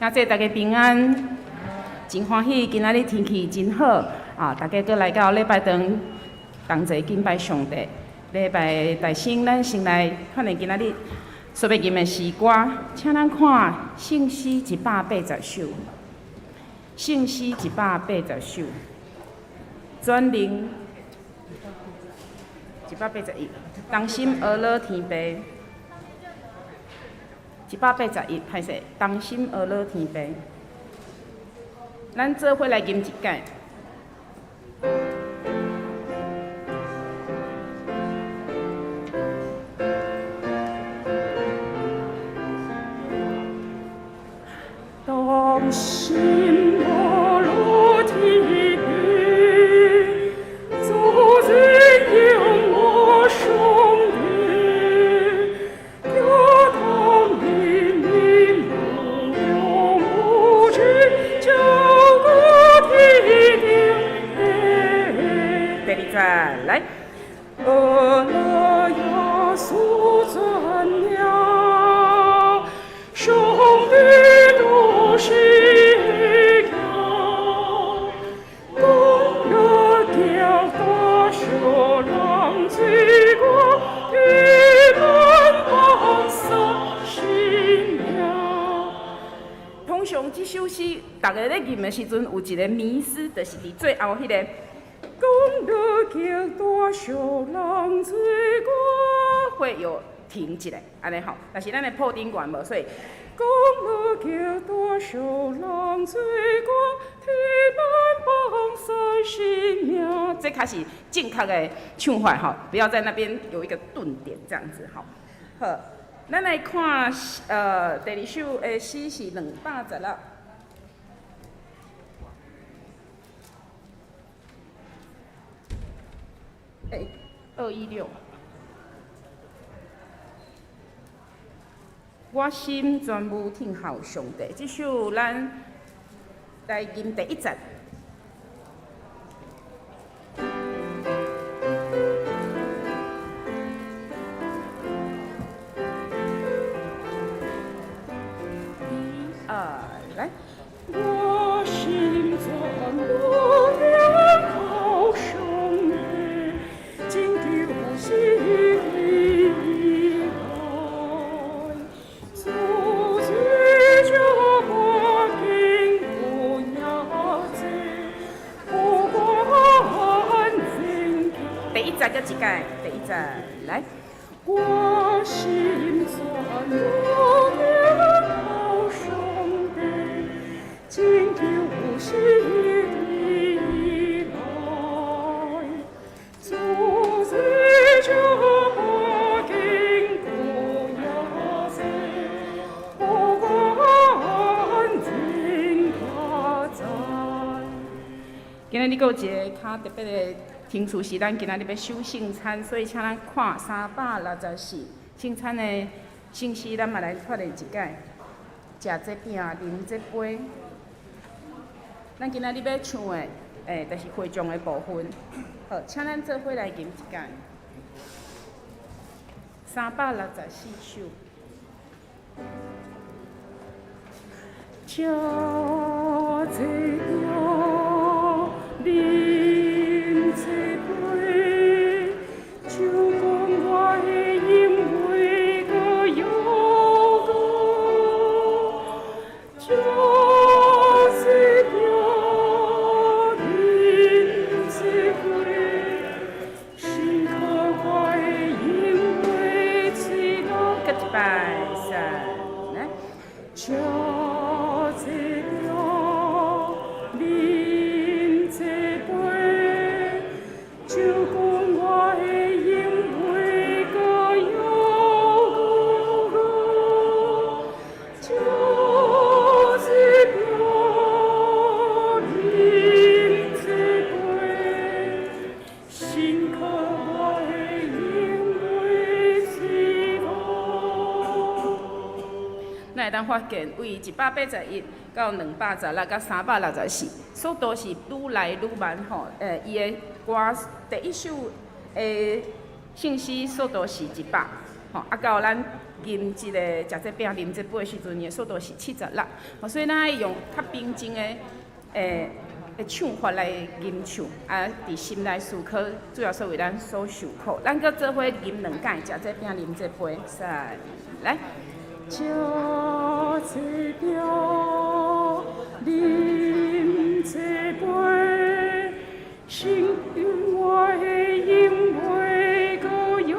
兄弟大家平安，真歡喜，今仔日天氣真好啊！大家閣來到禮拜堂同齊敬拜上帝。禮拜大先，咱先來看見今仔日所欲吟的詩歌，請咱看聖詩180首，聖詩一百八十首，全能181，同心阿樂天父。181，歹勢，同心阿樂天父。咱做伙來吟一擺。同心阿樂天父，主尊榮我上帝，教堂裡面無窮無盡，高過天頂。第二節來，阿樂耶穌尊名，上帝多施教，講樂極大赦人罪過，替咱放捨性命。通常這首詩，逐家咧吟的時陣，有一個迷思，就是佇最後彼個講樂極大赦人罪過，會有停一下，按呢吼。但是咱的破頂懸無，所以講樂極大赦人罪過，替咱放捨性命，這較是正確的唱法吼，不要在那邊有一個頓點這樣子吼。好，咱來看，第二首的詩是216。欸，216。我心全無聽候上帝，這首咱來吟第一節。一二來。我心全無聽候上帝，拯救是你來，主罪這我經過也濟，不管怎。第一節閣一擺，第一節來。我心全無聽候上帝，拯救是你來，主罪這我經過也濟，不管怎也在。今仔日閣有一個較特別的程序，是咱今仔日欲守聖餐，所以請咱看364聖餐的聖詩，咱嘛來確認一擺。食這餅，啉這杯。咱今仔日欲唱的，就是會眾的部分。好，請咱做伙來吟一擺。364首。食這餅，啉這杯，就講我的恩惠閣又閣。食這餅，啉這杯，深刻我的恩惠喙內。閣一擺，三，來。食這餅，啉這杯，就講我的恩惠閣又閣。食這餅，啉這杯，深刻我的恩惠喙內。咱會當發現，為181到216佮364，速度是愈來愈慢吼。伊的歌第一首的聖詩速度是100，吼，啊到咱吟這個食這餅、啉這杯的時陣，伊的速度是76，所以咱愛用較平靜的唱法來吟唱，啊，佇心內思考，主耶穌為咱所受苦。咱閣做伙吟兩擺，食這餅、啉這杯，三，來。食這餅，啉這杯，心我的永袂閣搖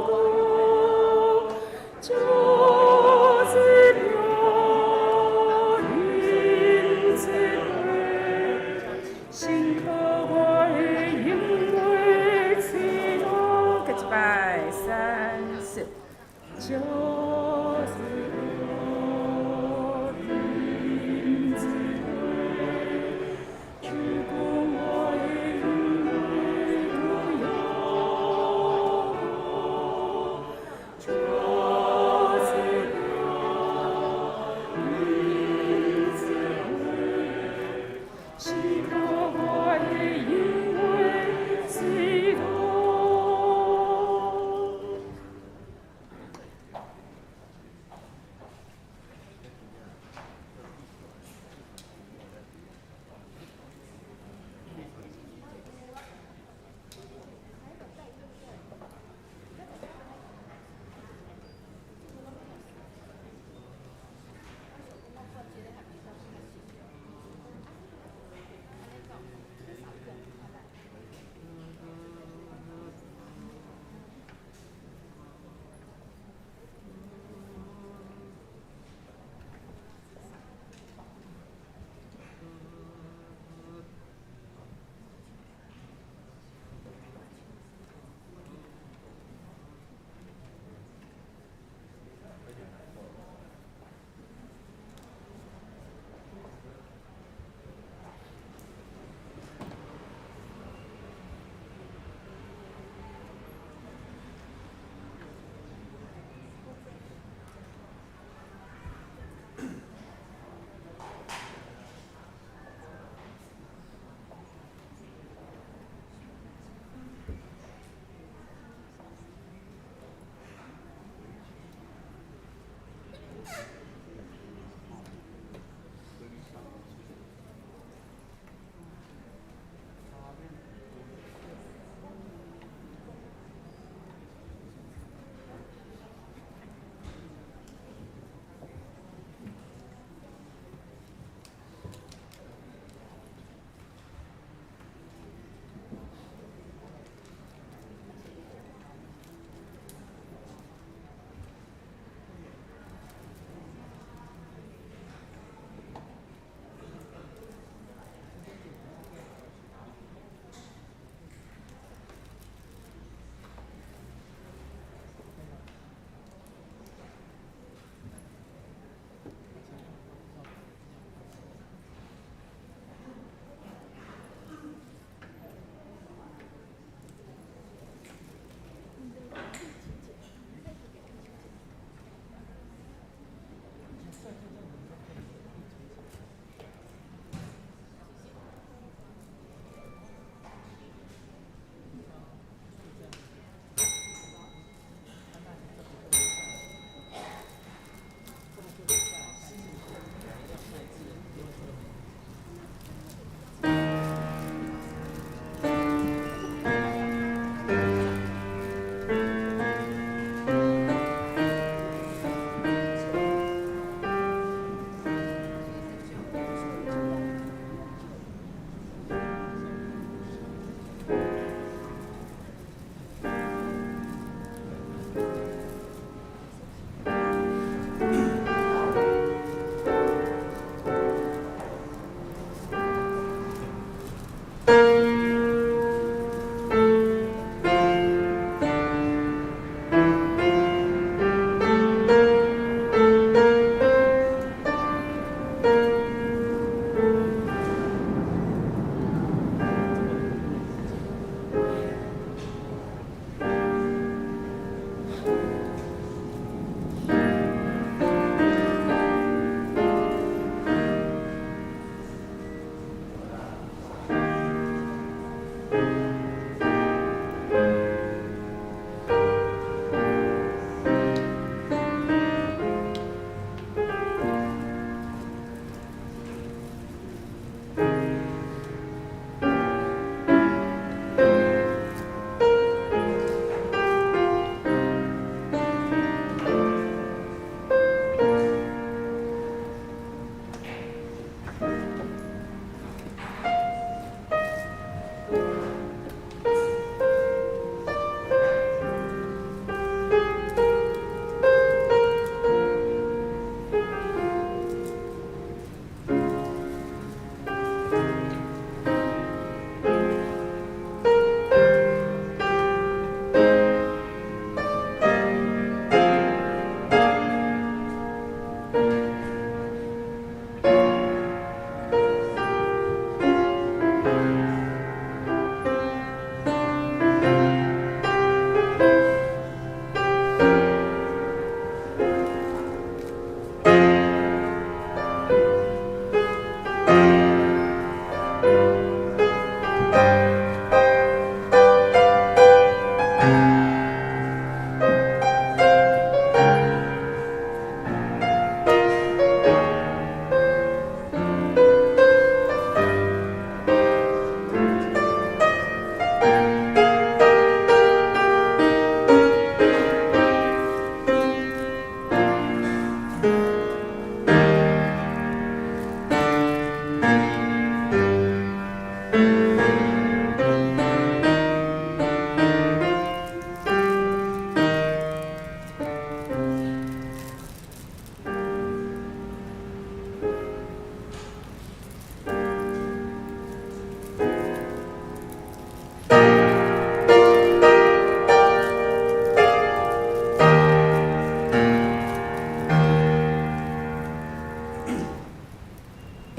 過。食這餅，啉這杯，深刻我的永袂墜落。閣一擺，三四。食這餅，啉這杯，主公我的永袂閣搖過。食這餅，啉這杯，深刻我的永袂墜落。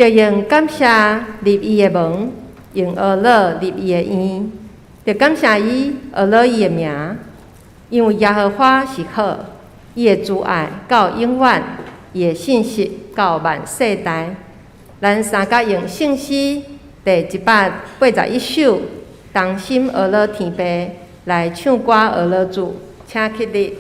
著用感謝入伊的門，用呵咾入伊的院，著感謝伊，呵咾伊的名，因為耶和華是好，伊的慈愛到永遠，伊的信實到萬世代。咱三甲用聖詩第181首，同心呵咾天父來唱歌呵咾主，請起立。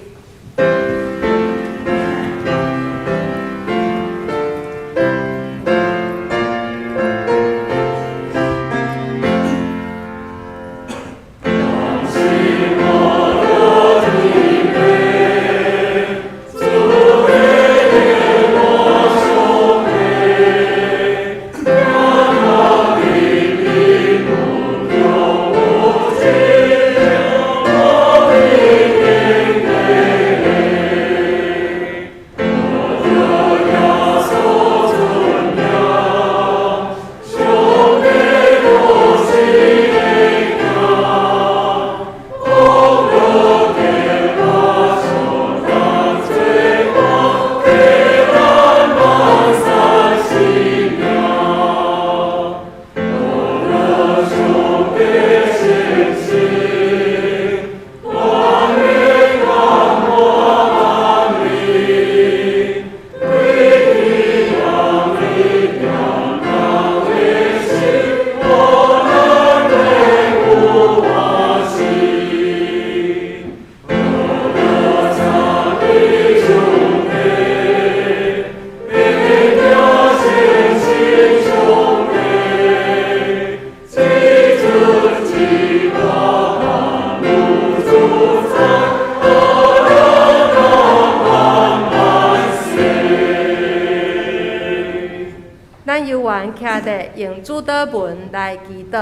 咱猶原徛佇用主禱文來祈禱。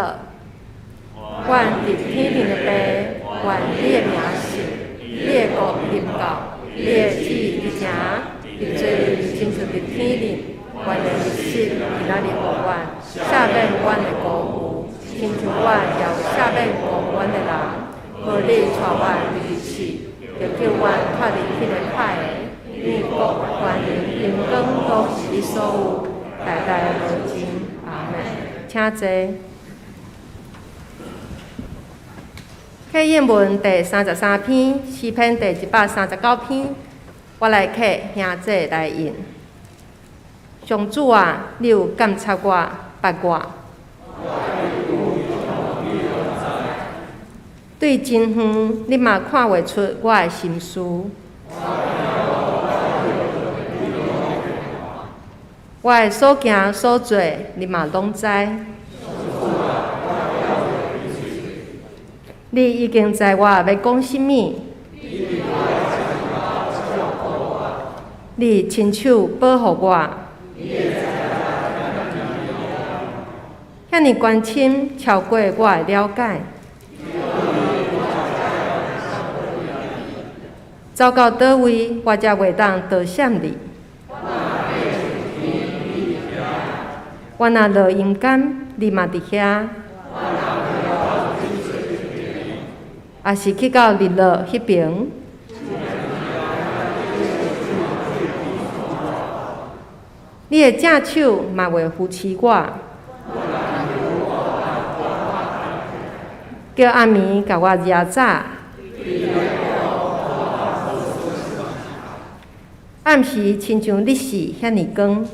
阮佇天頂的父，願你的名聖，你的國臨到，你的旨意行，佇地親像佇天頂。願你的日今仔日予阮，赦免阮的辜負，親像阮也有赦免辜負阮的人。無你帶阮入去試，著救阮脫離彼个歹的。因為國、權能、榮光攏是你所有，代代無盡。阿們。請坐。啟應文第33篇，詩篇第139篇，我來替兄弟來印。上主啊，你有監察我，捌我。對真遠，你嘛看會出我的心思。我的所行所做，你嘛攏知。你已經知我欲講啥物。你親手保護我。遐爾關深，超過我的了解。走到佗位，我才袂當逃閃你。我若落陰間，你嘛佇遐；抑是去到日落彼爿，你的正手嘛會扶持我，叫暗暝共我蜈早。暗時親像日時遐爾光。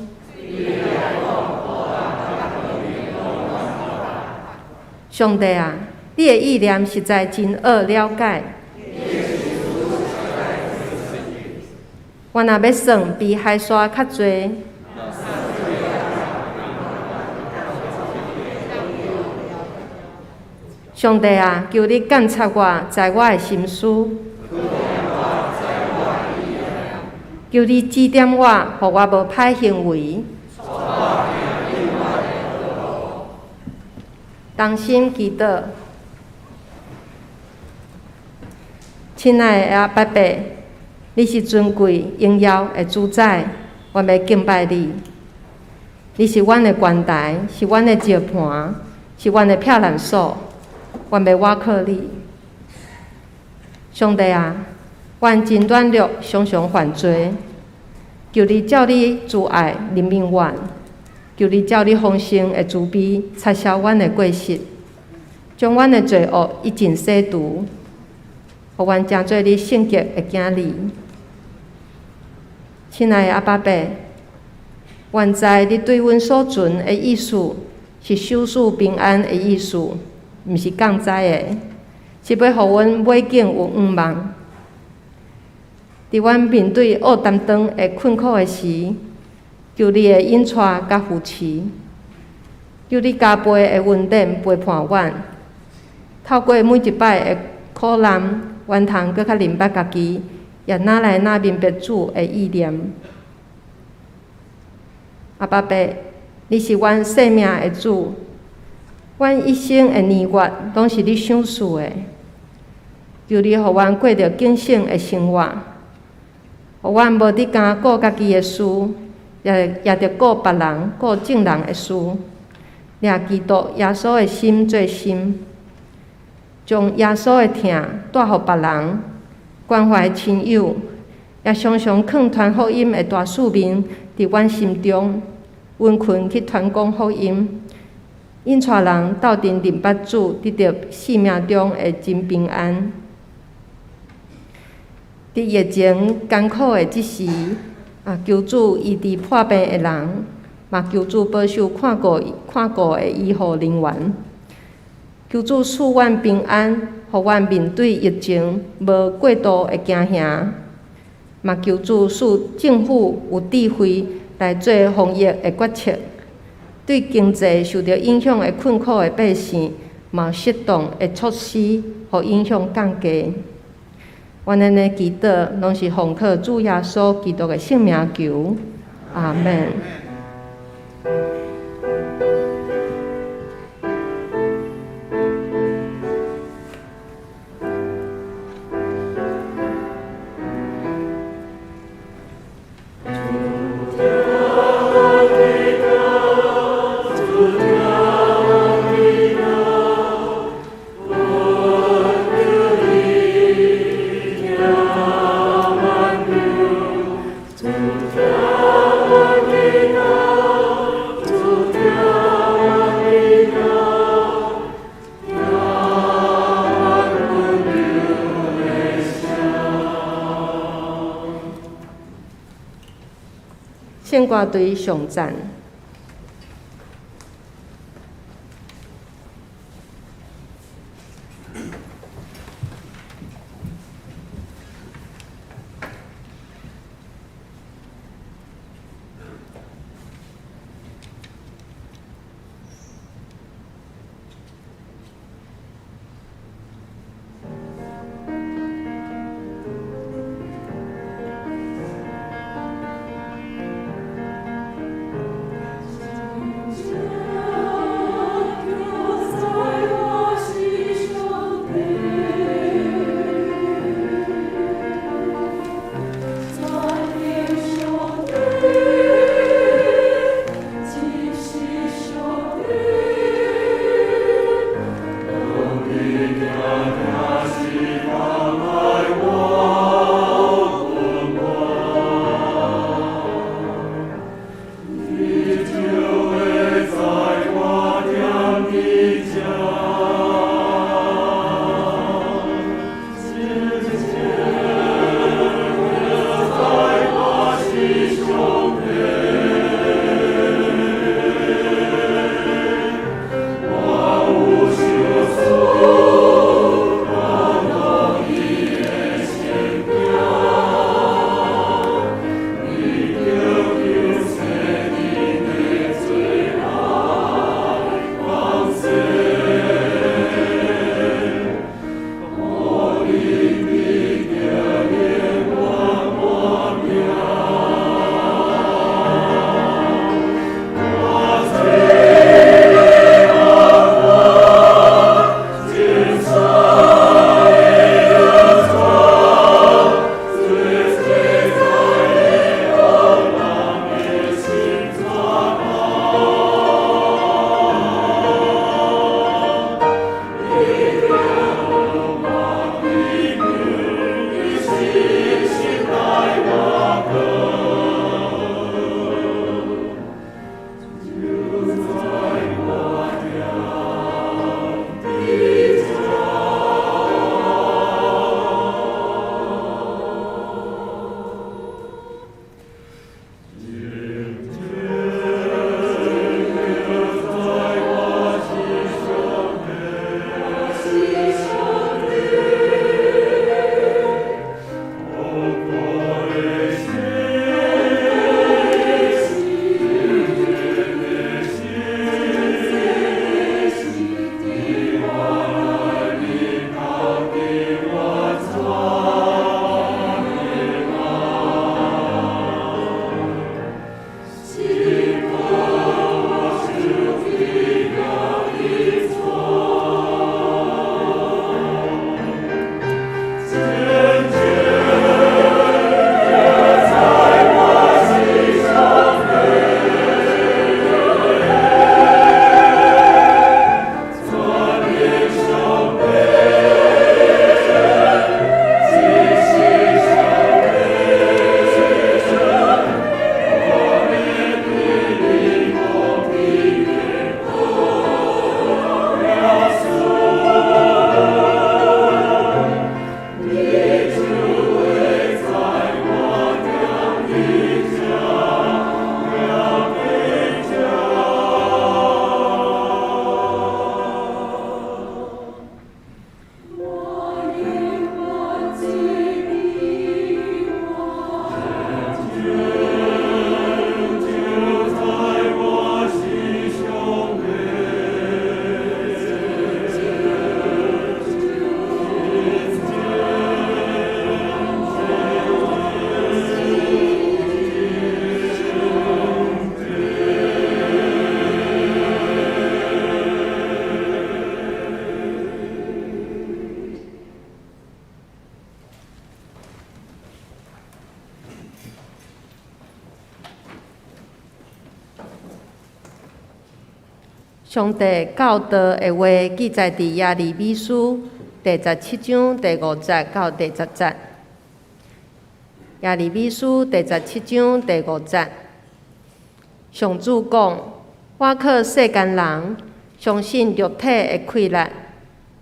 上帝啊，你的意念實在真奧了解。我若欲算比海沙較濟。上帝啊，求你監察我，知我的心思。求你指點我，予我無歹行為。同心祈禱，親愛的阿爸爸，你是尊貴榮耀的主宰，我欲敬拜你。你是阮的關台，是阮的石盤，是阮的避難所，阮欲倚靠你。上帝啊，阮真軟弱，常常犯罪，求你照你慈愛憐憫阮，求你照你豐盛的慈悲，擦消阮的過失，將阮的罪惡一盡洗除，予阮成做你聖潔的囝兒。親愛的阿爸父，阮知你對阮所存的意思是賞賜平安的意思，毋是降災的，是欲予阮尾景有向望。佇阮面對惡擔當的困苦的時，求你的引帶佮扶持，求你加倍的恩典陪伴阮。透過每一擺的苦難，阮通閣較認捌家己，也愈來愈明白主的意念。阿爸父，你是阮生命的主，阮一生的年月攏是你賞賜的。求你予阮過著警醒的生活，予阮無得干顧家己的事，也著顧別人、顧眾人的事，掠基督耶穌的心做心，將耶穌的疼帶予別人，關懷親友，也常常囥傳福音的大使命佇阮心中，殷勤去傳講福音，引帶人鬥陣認捌主，得著生命中的真平安。佇疫情艱苦的這時，求主醫治破病的人，嘛求主保守看顧的醫護人員。求主賜阮平安，予阮面對疫情無過度的驚嚇。嘛求主賜政府有智慧來做防疫的決策，對經濟受著影響的困苦的百姓，嘛有適當的措施，予影響降低。阮按呢祈禱，攏是奉靠主耶穌基督的聖名求，阿們。聖歌隊上讚。上帝教導的話記載佇耶利米書第十七章第五節到第十節。耶利米書第十七章第五節，上主講：我靠世間人，相信肉體的氣力，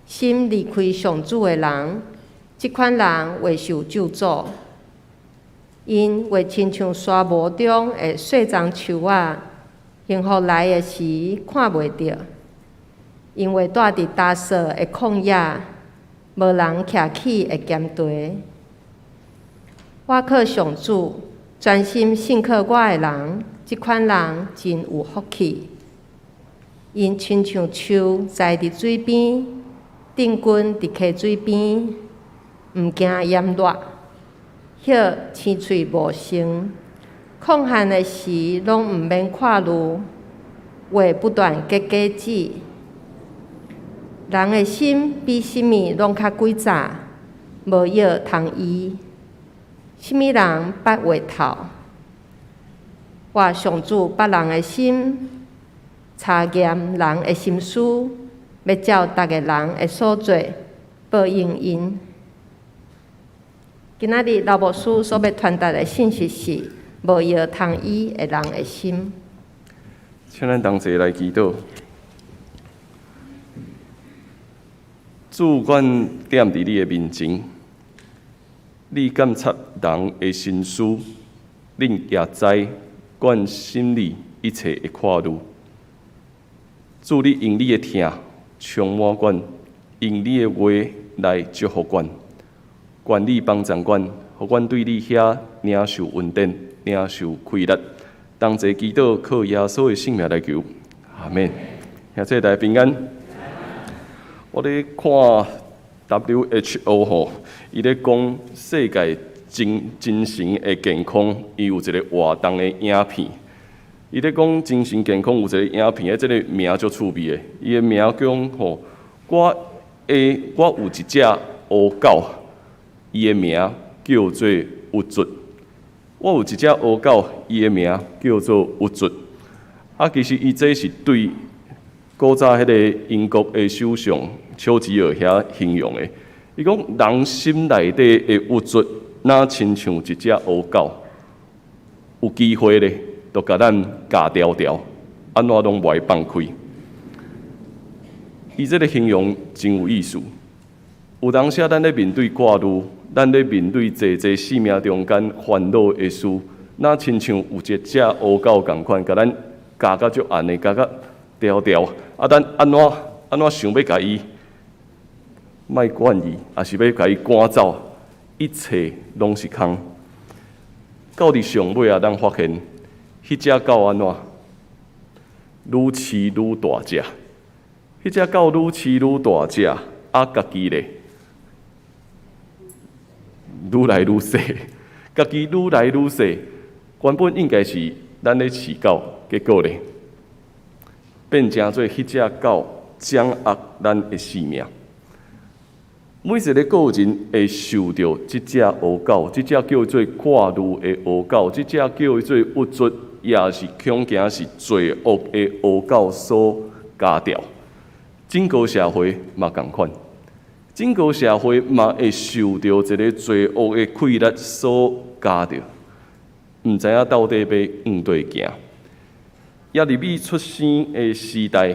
心離開上主的人，這款人會受咒詛。𪜶會親像沙漠中的細欉樹仔，幸福來的時看袂著，𪜶會蹛佇焦燥的曠野，無人徛起的鹹地。我靠上主，專心信靠我的人，這款人真有福氣。𪜶親像樹栽佇水邊，鎮根佇溪水邊，毋驚炎熱，葉青翠茂盛。亢旱的時，攏毋免看慮，會不斷結果子。人的心比啥物攏較詭詐，無藥通醫。啥物人捌畫透？我上主捌人的心，查驗人的心思，欲照逐个人的所做報應𪜶。今仔日劉牧師所欲傳達的信息是無藥通醫的人的心。請咱同齊來祈禱。主，阮踮佇你的面前，你監察人的心思，恁也知阮心裡一切的看慮。主，你用你的疼充滿阮，用你的話來祝福阮。願你幫助阮，予阮對你遐領受恩典，領受氣力。同齊祈禱，靠耶穌的聖名來求，阿們。兄弟大家平安。我咧看 WHO 吼，伊咧講世界精神的健康，伊有一個活動的影片。伊咧講精神健康有一個影片，這个名足趣味的。伊的名講吼，我有一隻烏狗，伊的名叫做鬱卒。我有一隻烏狗，伊的名叫做鬱卒。啊，其實伊這是對古早彼个英國的首相丘吉爾遐形容的。伊講人心內底的鬱卒，若親像一隻烏狗，有機會咧，就共咱咬牢牢，按怎攏無愛放開。伊這个形容真有意思。有當時咱咧面對掛慮，咱咧面對濟濟生命中間煩惱的事，若親像有一隻烏狗仝款，共咱咬甲足絚的，咬甲牢牢。啊，咱按怎按怎想欲共伊，莫管伊，抑是欲共伊趕走，一切攏是空。到佇上尾啊，咱發現，彼隻狗按怎愈飼愈大隻，彼隻狗愈飼愈大隻，啊，家己咧愈來愈細，家己愈來愈細。原本應該是咱咧飼狗，結果咧變成做彼隻狗掌握咱的性命。每一个個人會受著這隻烏狗，這隻叫做掛慮的烏狗，這隻叫做鬱卒，也是恐驚是罪惡的烏狗所咬牢。整個社會嘛仝款，整個社會嘛會受著一个罪惡的氣力所咬著，毋知影到底欲向佗行。耶利米出生的時代，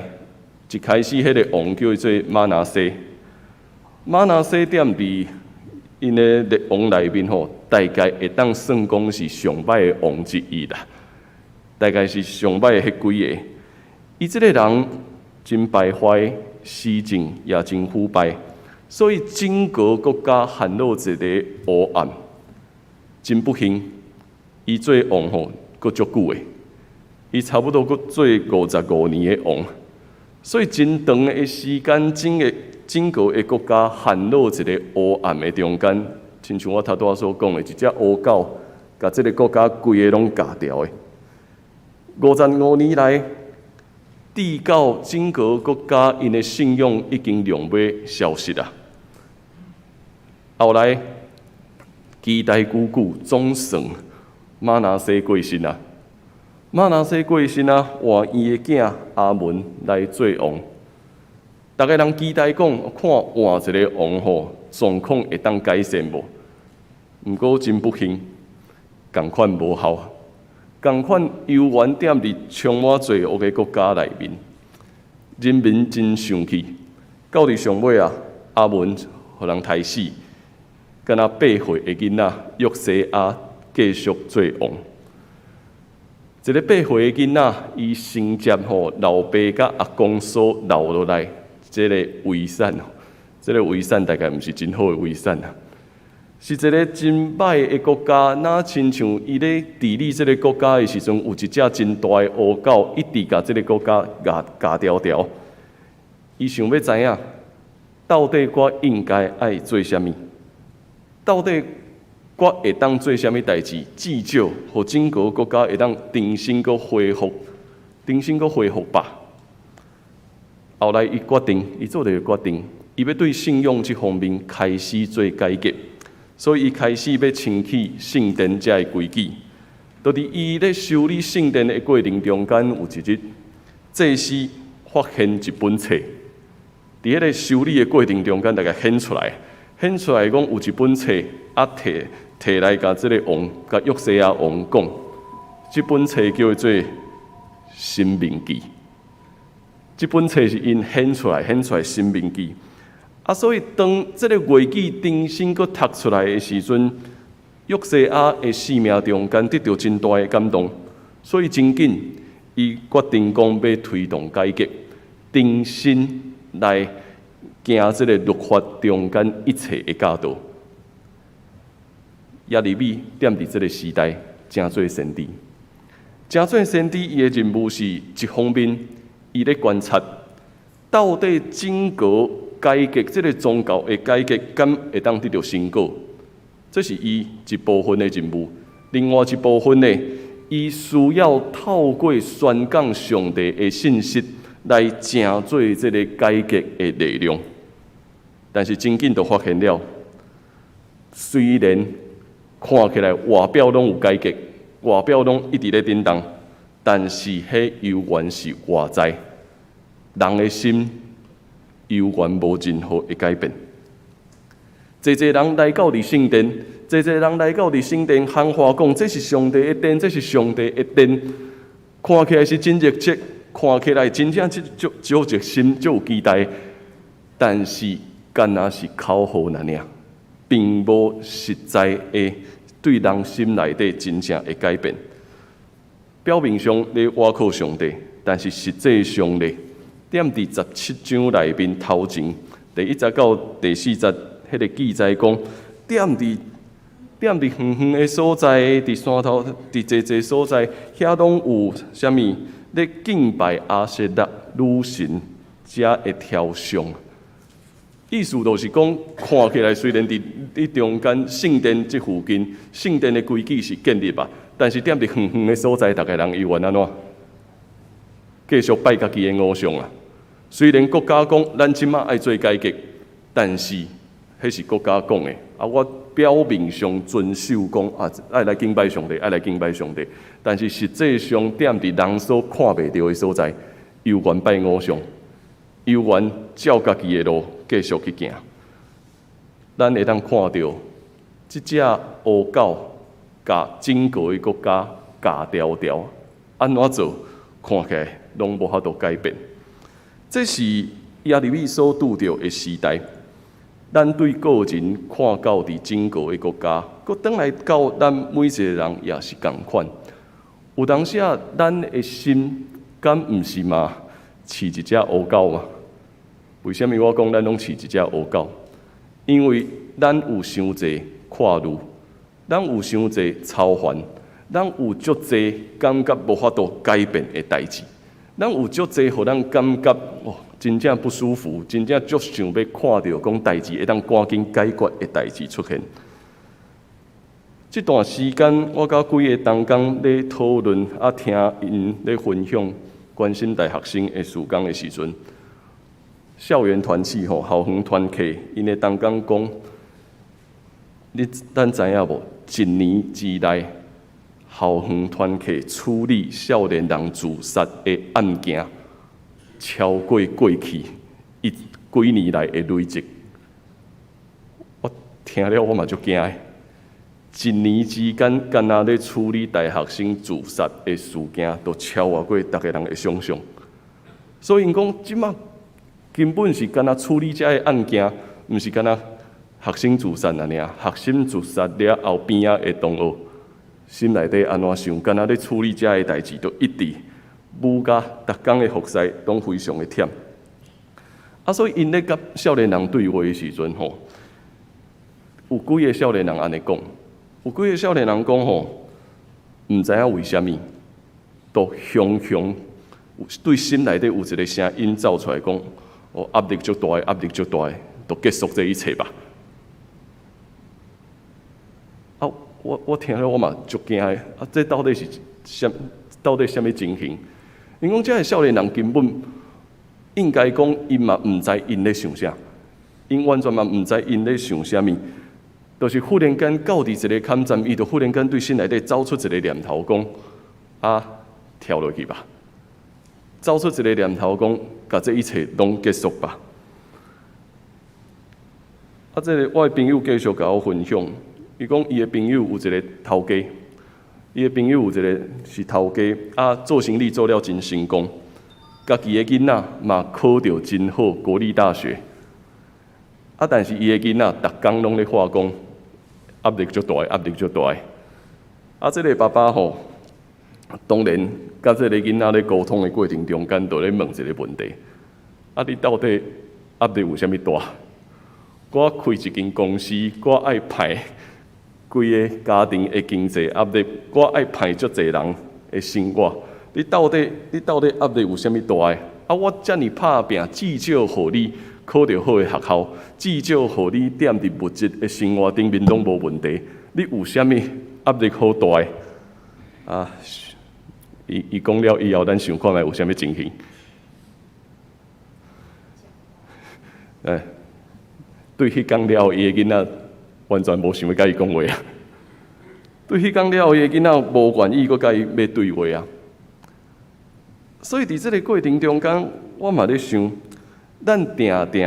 一開始彼个王叫做瑪拿西。瑪拿西踮佇𪜶的列王內面吼，大概會當算講是上歹的王之一啦。大概是上歹的彼幾个。伊這个人真敗壞，施政也真腐敗，所以整個國家陷入一个黑暗。真不幸，伊做王吼，閣足久的，伊差不多閣做55年的王，所以真長的時間，整個的國家陷入一个黑暗的中間，親像我頭拄仔所講的，一隻烏狗，共這个國家規个攏咬牢的。55年來，直到整個國家𪜶的信仰已經量欲消失啊。後來，期待久久，總算瑪拿西過身啊。瑪拿西過身啊，換伊的囝亞門來做王。逐家人期待講，看換一个王吼，狀況會當改善無？毋過真不幸，仝款無效。仝款猶原踮佇充滿罪惡的國家內面，人民真生氣。到佇上尾啊，亞門予人刣死，敢若8歲的囡仔約西亞繼續做王。一个八歲的囡仔，伊承接吼老爸佮阿公所留落來這个遺產，這个遺產大概毋是真好的遺產啊。是一个真歹的國家，若親像伊咧治理這个國家的時陣，有一隻真大的烏狗，一直共這个國家咬咬牢牢。伊想欲知影，到底我應該愛做啥物？到底我會當做啥物代誌？至少，予整個國家會當重新閣恢復，重新閣恢復吧。後來，伊決定，伊做一個決定，伊欲對信仰這方面開始做改革。所以，伊開始欲清去聖殿遮的規矩。就佇伊咧修理聖殿的過程中間，有一日，祭司發現一本冊。佇彼个修理的過程中間，大概顯出來，顯出來講有一本冊，啊，提提來共這个王，共約西亞王講，這本冊叫做《申命記》。這本冊是𪜶顯出來，顯出來《申命記》。啊，所以當這个月記重新閣讀出來的時陣，約西亞的生命中間得著真大的感動，所以真緊，伊決定講欲推動改革，重新來行這个律法中間一切的教導。耶利米踮佇這个時代，成做先知，成做先知，伊的任務是一方面，伊咧觀察到底整個改革這个宗教的改革，敢會當得著成果？這是伊一部分的任務。另外一部分呢，伊需要透過宣講上帝的信息來成做這个改革的力量。但是真緊就發現了，雖然看起來外表攏有改革，外表攏一直咧振動，但是彼猶原是外在，人的心猶原無任何的改變。濟濟人來到佇聖殿，濟濟人來到佇聖殿喊話講：這是上帝的殿，這是上帝的殿。看起來是真熱切，看起來真正足足熱心，足有期待。但是，敢若是口號爾爾，並無實在的對人心內底真正的改變。表面上咧倚靠上帝，但是實際上咧，踮佇17章內面頭前第1節到第4節，彼个記載講，踮佇遠遠的所在，佇山頭，佇濟濟所在，遐攏有啥物咧敬拜亞舍拉女神遮的雕像。意思就是講，看起來雖然佇中間聖殿這附近，聖殿的規矩是建立啊，但是踮佇遠遠的所在，逐家人猶原按怎繼續拜家己的偶像啊。雖然國家講咱這馬愛做改革，但是彼是國家講的，啊，我表面上遵守講啊，愛來敬拜上帝，愛來敬拜上帝，但是實際上踮佇人所看袂著的所在，猶原拜偶像，猶原照家己的路繼續去行。咱會當看著這隻烏狗共整個的國家咬牢牢，按怎做看起來攏無法度改變。這是耶利米所拄著的時代。咱對個人看到佇整個的國家，閣轉來到咱每一個人也是仝款。有當時啊，咱的心敢毋是嘛飼一隻烏狗嗎？為啥物我講咱攏飼一隻烏狗？因為咱有傷濟掛慮，咱有傷濟操煩，咱有足濟感覺無法度改變的代誌，咱有足濟予咱感覺哦，真正不舒服，真正足想欲看著講代誌會當趕緊解決的代誌出現。這段時間，我佮幾个同工咧討論，啊，聽𪜶咧分享關心大學生的事工的時陣，校園團契吼，校園團契，𪜶的同工講，你咱知影無？一年之內，校園團契處理少年人自殺的案件，超過過去伊幾年來的累積。我聽了我嘛足驚的。一年之間，敢若咧處理大學生自殺的事件，都超越過逐个人的想象。所以𪜶講，這馬根本是敢若處理這个案件，毋是敢若學生自殺爾爾。學生自殺了後，邊仔的同學心內底按怎想？敢若咧處理這个代誌，都一直舞甲逐工的服侍，攏非常的忝。啊，所以𪜶咧佮少年人對話的時陣吼，有幾个少年人按呢講，有幾个少年人講吼，毋知影為啥物，都雄雄對心內底有一个聲音走出來講，哦，壓力足大，壓力足大，就結束這一切吧。啊，我聽了我嘛足驚的，啊，這到底是啥？到底啥物情形？𪜶講這个少年人根本應該講，𪜶嘛毋知𪜶咧想啥，𪜶完全嘛毋知𪜶咧想啥物。就是忽然間到佇一個坎站，伊就忽然間對心內底走出一個念頭，講啊，跳落去吧。走出一個念頭，講，共這一切攏結束吧。啊，這个我的朋友繼續共我分享，伊講伊的朋友有一个頭家，伊的朋友有一个是頭家，啊，做生意做了真成功，家己的囡仔嘛考著真好國立大學。啊，但是伊的囡仔逐工攏咧話講，壓力足大，壓力足大。啊，這个爸爸吼，當然佮這个囡仔咧溝通的過程中間，就咧問一个問題：啊，你到底壓力有啥物大？我開一間公司，我愛排規個家庭的經濟壓力，我愛排足濟人的生活。你到底壓力有啥物大的？啊，我遮爾拍拚，至少予你考著好的學校，至少予你踮佇物質的生活頂面攏無問題。你有啥物壓力好大的？啊，伊講了以後，咱想看覓有啥物情形？欸，對彼工了後，伊的囡仔完全無想欲佮伊講話啊！對彼工了後，伊的囡仔無願意閣佮伊欲對話啊！所以佇這个過程中間，我嘛咧想，咱定定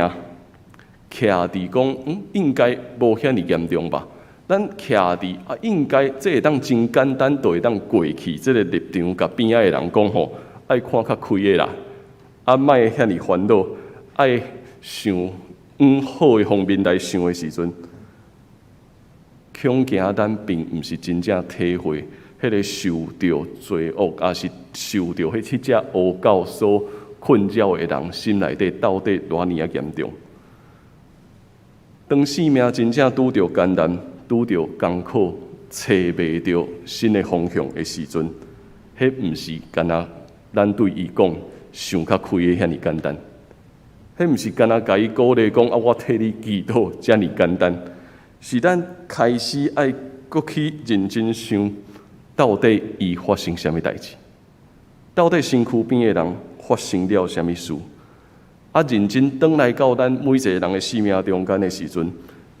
徛佇講，應該無遐爾嚴重吧？咱徛佇啊，應該這會當真簡單，就會當過去這个立場，共邊仔的人講吼，愛看較開的啦，啊，莫遐爾煩惱，愛想往好的方面來想的時陣，恐驚咱並毋是真正體會彼个受著罪惡，抑是受著彼七隻烏狗所困擾的人心內底到底偌爾仔嚴重。當生命真正拄著艱難、拄著艱苦、揣袂著新的方向的時陣，彼毋是干焦咱對伊講想較開的遐爾簡單。彼毋是干焦共伊鼓勵講啊，我替你祈禱遮爾簡單。是咱開始愛閣去認真想，到底伊發生啥物代誌？到底身軀邊的人發生了啥物事？啊，認真轉來到咱每一个人的生命中間的時陣，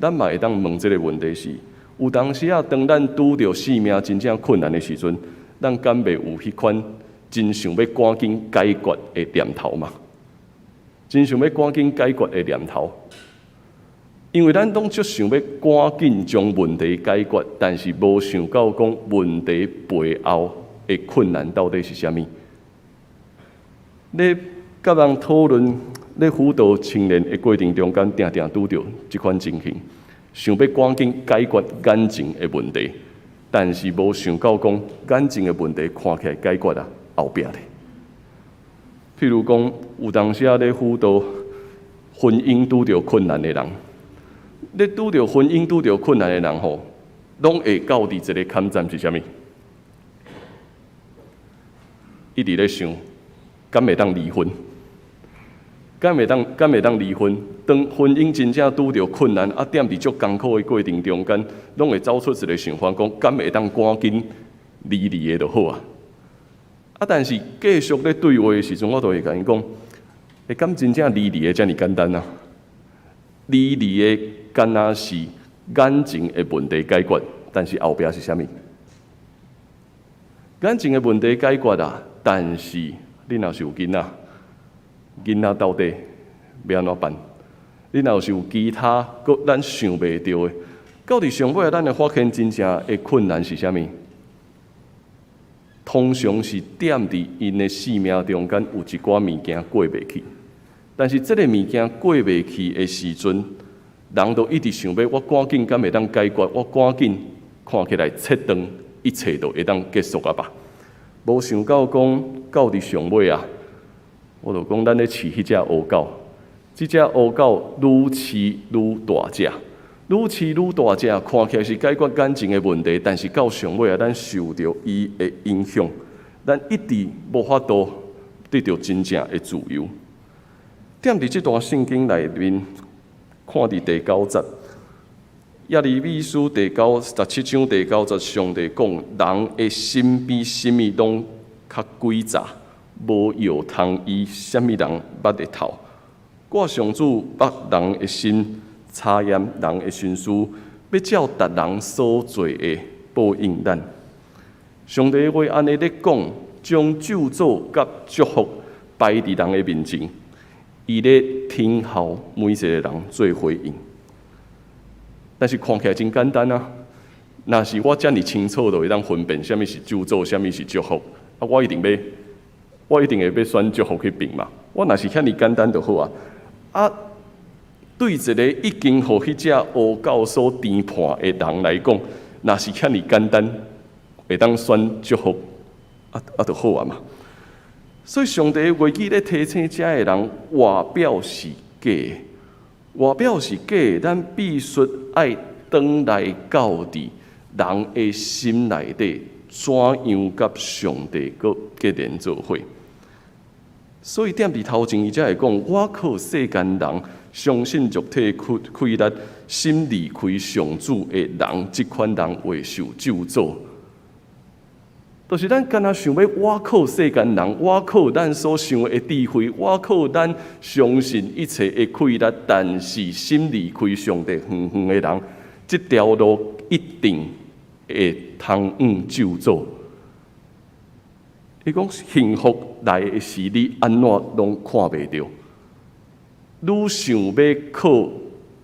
咱嘛會當問這个問題是：有當時啊，當咱拄著生命真正困難的時陣，咱敢袂有彼款真想欲趕緊解決的念頭嘛？真想欲趕緊解決的念頭，因為咱攏足想欲趕緊將問題解決，但是無想到講問題背後的困難到底是啥物。咧佮人討論，咧輔導青年的過程中間，定定拄著這款情形，想欲趕緊解決眼前的問題，但是無想到講眼前的問題看起來解決啊，後壁咧。譬如講，有當時仔咧輔導婚姻拄著困難的人，咧拄著婚姻拄著困難的人吼，攏會到佇一个坎站是啥物？一直咧想，敢會當離婚？敢會當離婚？當婚姻真正拄著困難，啊，踮佇足艱苦的過程中間，攏會走出一个想法，講敢會當趕緊離離的就好啊！啊，但是繼續咧對話的時陣，我就會共𪜶講，欸，敢真正離離的遮爾簡單啊？離離的敢若是眼前的問題解決，但是後壁是啥物？眼前的問題解決啊，但是你若是有囡仔，囡仔到底欲按怎辦？你若是有其他閣咱想袂著的，到佇上尾，咱會發現真正的困難是啥物？通常是踮佇𪜶的生命中間有一寡物件過袂去，但是這个物件過袂去的時陣，人就一直想欲我趕緊敢會當解決，我趕緊看起來切斷，一切就會當結束啊吧？無想到講到佇上尾啊，我就講咱咧飼彼隻烏狗，這隻烏狗愈飼愈大隻，愈飼愈大隻，看起來是解決眼前的問題，但是到上尾啊，咱受著伊的影響，咱一直無法度得著真正的自由。踮佇這段聖經內面，看佇第九節，耶利米書第17章第九節，上帝講，人的心比啥物攏較詭詐，無藥通醫，啥物人捌會透。我上主捌人的心，查驗人的心思，欲照逐人所做的報應咱。上帝話按呢咧講，將咒詛佮祝福擺佇人的面前，伊咧聽候每一個人做回應。但是看起來真簡單啊！若是我遮爾清楚，就會當分辨啥物是咒詛，啥物是祝福。啊，我一定會欲選祝福彼爿嘛。我若是遐爾簡單就好啊！啊，對一个已經予彼隻烏狗所纏盤的人來講，若是遐爾簡單，會當選祝福，啊，就好啊嘛。所以上帝的話語咧提醒遮的人，外表是假的，外表是假的，咱必須愛轉來到佇人的心內底，怎樣佮上帝閣結連做伙。所以踮佇頭前，伊才會講：倚靠世間人，相信肉體氣力，心離開上主的人，這款人會受咒詛。就是咱敢若想欲倚靠世間人，倚靠咱所想的智慧，倚靠咱相信一切的氣力，但是心離開上帝遠遠的人，這條路一定會通往咒詛。伊講幸福來的時，你按怎攏看袂著。愈想欲靠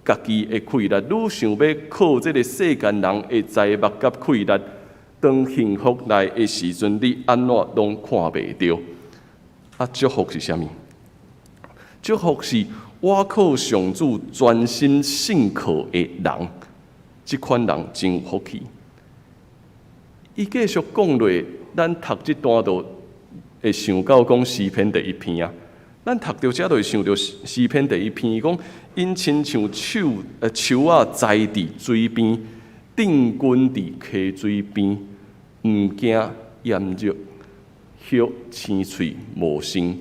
家己的氣力，愈想欲靠這个世間人的財物佮氣力，當幸福來的時陣，你按怎攏看袂著。啊，祝福是啥物？祝福是倚靠上主專心信靠的人，這款人真有福氣。伊繼續講落，咱讀這段就會想到講詩篇第一篇啊。咱讀著遮就會想著詩篇第一篇，伊講𪜶親像樹仔栽佇水邊，釘根佇溪水邊，毋驚炎熱，葉青翠茂盛，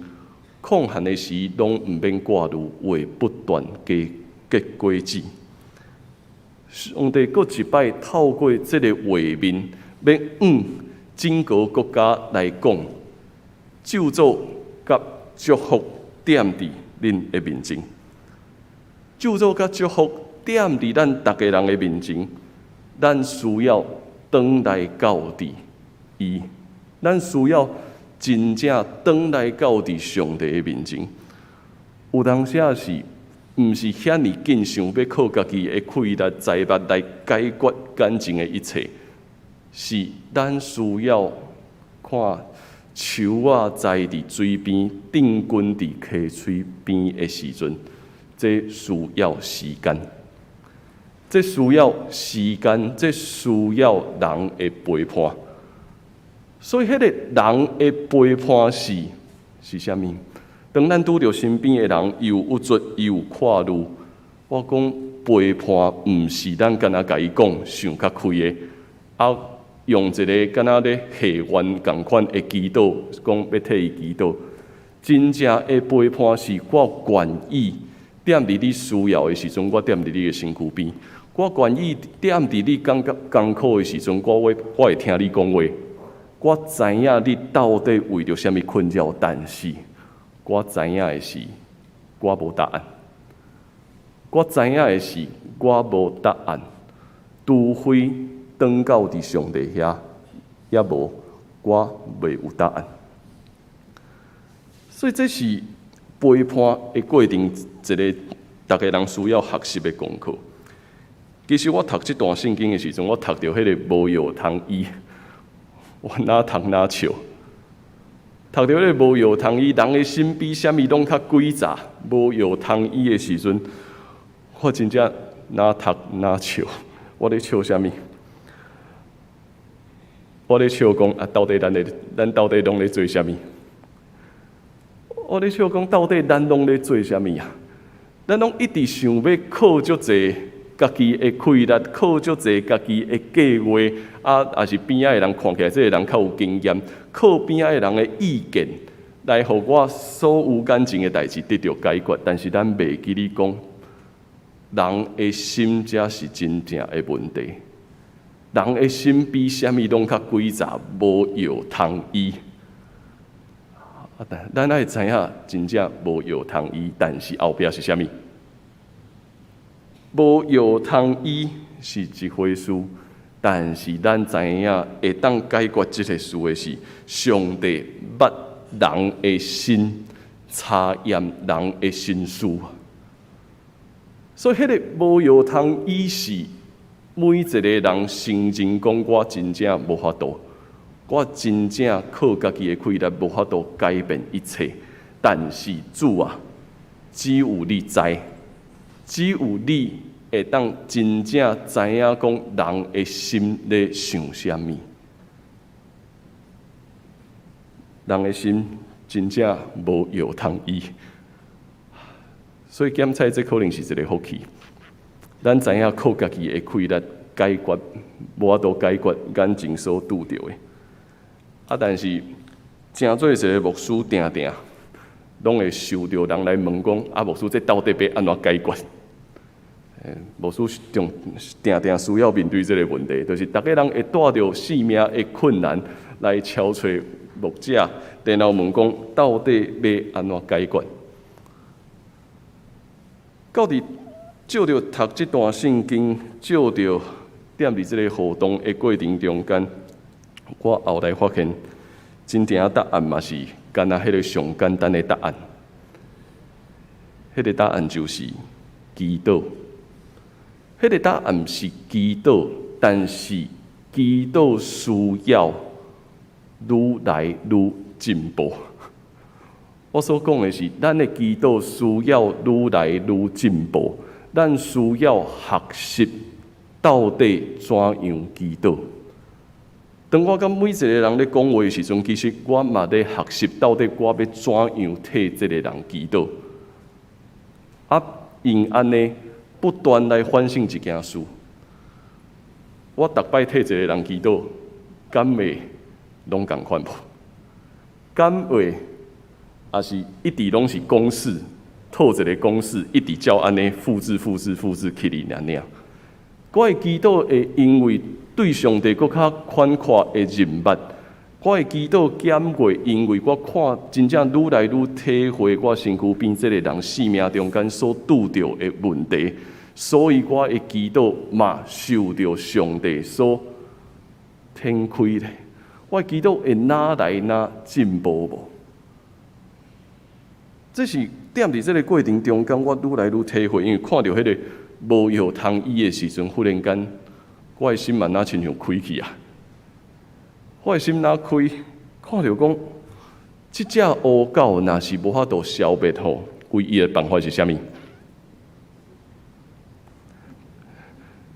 曠旱的時攏毋免掛慮，會不斷結結果子。上帝閣一擺透過這个畫面，欲向整個國家來講，咒詛佮祝福踮佇恁的面前，咒詛佮祝福踮佇咱逐个人的面前，咱需要轉來到佇伊，咱需要真正轉來到佇上帝的面前。有當時仔是毋是遐爾緊想欲靠家己的氣力財物來解決眼前的一切，是咱需要看樹仔栽佇水邊，釘根佇溪水邊的時陣，這需要時間，這需要時間，這需要人的陪伴。所以，彼個人的陪伴是啥物？當咱拄著身邊的人又鬱卒又掛慮，我講陪伴毋是咱干焦共伊講想較開的，啊，用一个敢若咧下願仝款的祈禱，講欲替伊祈禱。真正的陪伴是我願意踮佇你需要的時陣，我踮佇你的身軀邊；我願意踮佇你感覺艱苦的時陣，我會聽你講話。我知影你到底為著啥物困擾，但是我知影的是，我無答案。我知影的是，我無答案，除非轉到佇上帝遐，抑無我袂有答案。所以這是陪伴的過程，一個逐个人需要學習的功課。其實我讀這段聖經的時陣，我讀著彼個無藥通醫，我哪讀哪笑。讀著彼個無藥通醫，人的心比啥物攏較詭詐。無藥通醫的時陣，我真正哪讀哪笑。我咧笑啥物？我咧笑講啊，到底咱咧，咱到底攏咧做啥物？我咧笑講，到底咱攏咧做啥物啊？咱攏一直想欲靠足濟家己的氣力，靠足濟家己的計劃，啊，抑是邊仔的人看起來這個人較有經驗，靠邊仔的人的意見來予我所有眼前的代誌得著解決。但是咱袂記得講，人的心才是真正的問題。人的心比啥物攏較詭詐，無藥通醫。啊，但咱愛知影，真正無藥通醫，但是後壁是啥物？無藥通醫是一回事，但是咱知影會當解決這個事的是上帝捌人的心，查驗人的心思。所以，彼個無藥通醫是每一個人承認講，我真正無法度，我真正靠家己的氣力無法度改變一切。但是主啊，只有你知，只有你會當真正知影講人的心咧想啥物。人的心真正無藥通醫，所以減菜這可能是一個福氣。咱知影靠家己的氣力解決，無法度解決眼前所拄著的。啊，但是誠濟一個牧師定定攏會受著人來問講：啊，牧師，這到底欲按怎解決？牧師定定需要面對這個問題，就是逐个人會帶著生命的困難來敲揣牧者，然後問講到底欲按怎解決？到底藉著讀這段聖經，藉著踮佇這個活動的過程中間，我後來發現，真正的答案嘛是敢若彼個上簡單的答案。彼個答案就是祈禱。彼個答案是祈禱，但是祈禱需要愈來愈進步。我所講的是，咱的祈禱需要愈來愈進步，咱需要學習到底怎樣祈禱。當我佮每一個人咧講話的時陣，其實我嘛咧學習到底我欲怎樣替這個人祈禱。啊，用按呢不斷來反省一件事。我逐擺替一個人祈禱，敢會攏仝款無？敢會？抑是一直攏是公式，套一個公式，一直照按呢複製、複製、複製起來爾爾。我的祈禱會因為對上帝閣較寬闊的認捌，我的祈禱減過，因為我看真正愈來愈體會我身軀邊這個人生命中間所拄著的問題，所以我的祈禱嘛受著上帝所展開咧。我的祈禱會哪來哪進步無？這是踮佇這個過程中間，我愈來愈體會，因為看著彼個無藥通醫的時陣，忽然間我的心嘛若親像開去啊！我的心若開，看著講，這隻烏狗若是無法度消滅吼，唯一的辦法是啥物？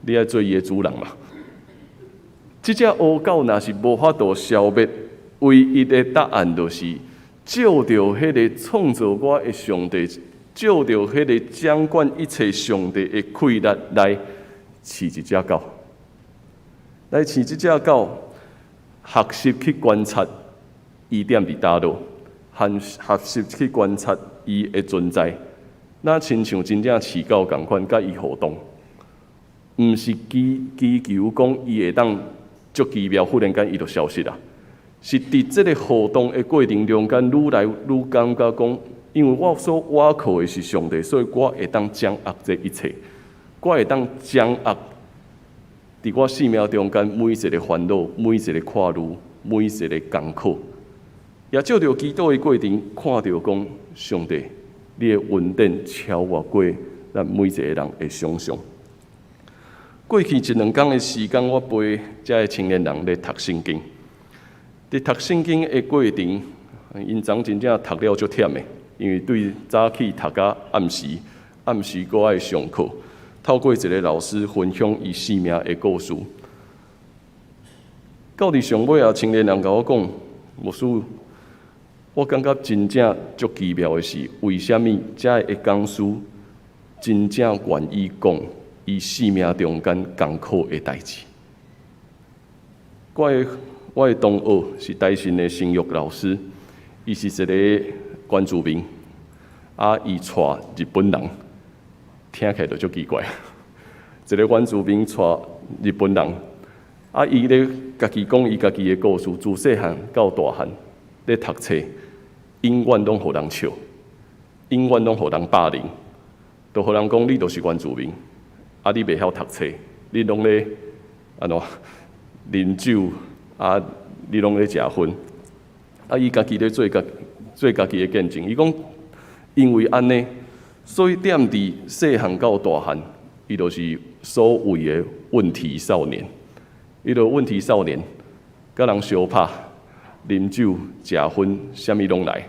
你愛做伊的主人嘛？這隻烏狗若是無法度消滅，唯一的答案就是藉著彼個創造我的上帝，藉著彼個掌管一切上帝的氣力來飼一隻狗，來飼這隻狗，學習去觀察伊踮佇佗落，和學習去觀察伊的存在，若親像真正飼狗仝款，佮伊互動，毋是祈祈求講伊會當足奇妙，忽然間伊就消失啊！是佇這个互動的過程中間，愈來愈感覺講，因為我所倚靠的是上帝，所以我會當掌握這一切，我會當掌握佇我生命中間每一个煩惱，每一个苦慮，每一个艰苦，也藉著祈禱的過程，看著講上帝，你的恩典超越過咱每一個人的想象。過去一兩工的時間，我陪遮的青年人咧讀聖經。佇讀聖經的過程，𪜶昨真正讀了足忝的，因為對早起讀到暗時，暗時閣愛上課。透過一個老師分享伊生命的故事。到佇上尾啊，青年人共我講，牧師，我感覺真正足奇妙的是，為啥物遮的講師真正願意講伊生命中間艱苦的代誌？我的同學是台新的聲樂老師，伊是一個原住民，啊，伊娶日本人，聽起來就足奇怪。一個原住民娶日本人，啊，伊咧家己講伊家己的故事，自細漢到大漢咧讀冊，永遠攏予人笑，永遠攏予人霸凌，就予人講你就是原住民，啊，你袂曉讀冊，你攏咧按怎啉酒，啊，你攏咧食薰，啊，伊家己咧做家己的見證，伊講因為按呢，所以踮佇細漢到大漢，伊就是所謂的問題少年。伊就問題少年，佮人相拍、啉酒、食薰，啥物攏來。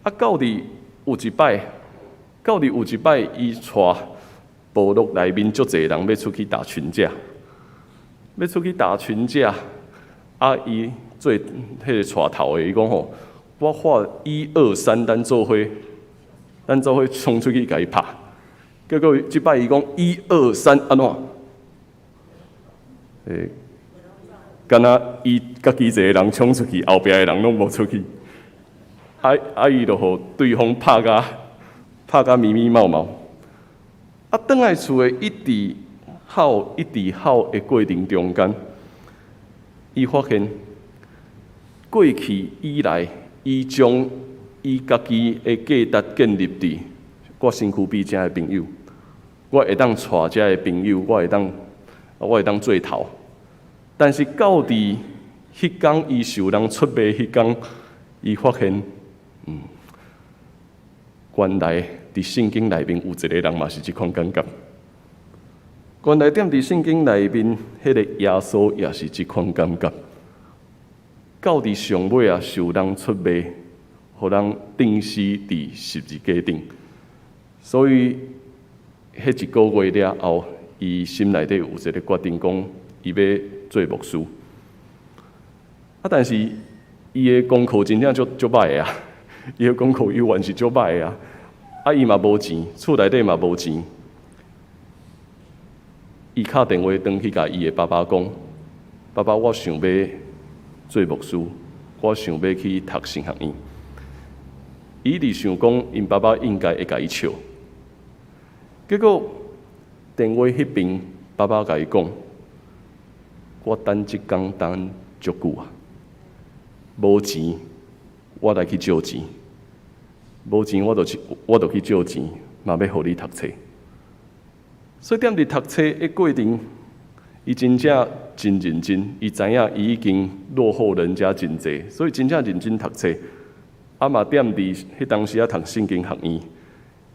啊，到佇有一擺，伊帶部落內面足濟人欲出去打群架，欲出去打群架。啊，伊做彼個帶頭的，伊講吼，我喊一二三，咱做伙衝出去共伊拍。結果這擺伊講一二三，按怎？敢若伊家己一個人衝出去，後壁的人攏無出去。啊！伊就予對方拍甲密密麻麻。啊，轉來厝的一直哭一直哭的過程中間，伊發現過去以來，伊將伊家己的價值建立佇我身軀邊遮的朋友，我會當帶遮的朋友，我會當做頭。但是到佇彼工伊受人出賣彼工，伊發現，原來佇聖經內面有一個人嘛是這款感覺。原來踮佇聖經內面，彼個耶穌也是這款感覺。到佇上尾啊，受人出賣，予人釘死佇十字架頂。所以，彼一個月了後，伊心內底有一個決定，講伊欲做牧師。啊，但是伊的功課真正足足歹的啊！伊的功課猶原是足歹的啊！啊，伊嘛無錢，厝內底嘛無錢。伊敲電話轉去共伊的爸爸講：爸爸，我想欲做牧師，我想欲去讀神學院。伊一直想講，𪜶爸爸應該會共伊笑。結果電話彼邊，爸爸共伊講：我等這工等足久啊，無錢，我來去借錢。無錢我就去借錢，嘛欲予你讀冊。所以踮佇讀冊的過程，伊真正真認真，伊知影伊已經落後人家真濟，所以真正認真讀冊。啊嘛踮佇彼當時仔讀聖經學院，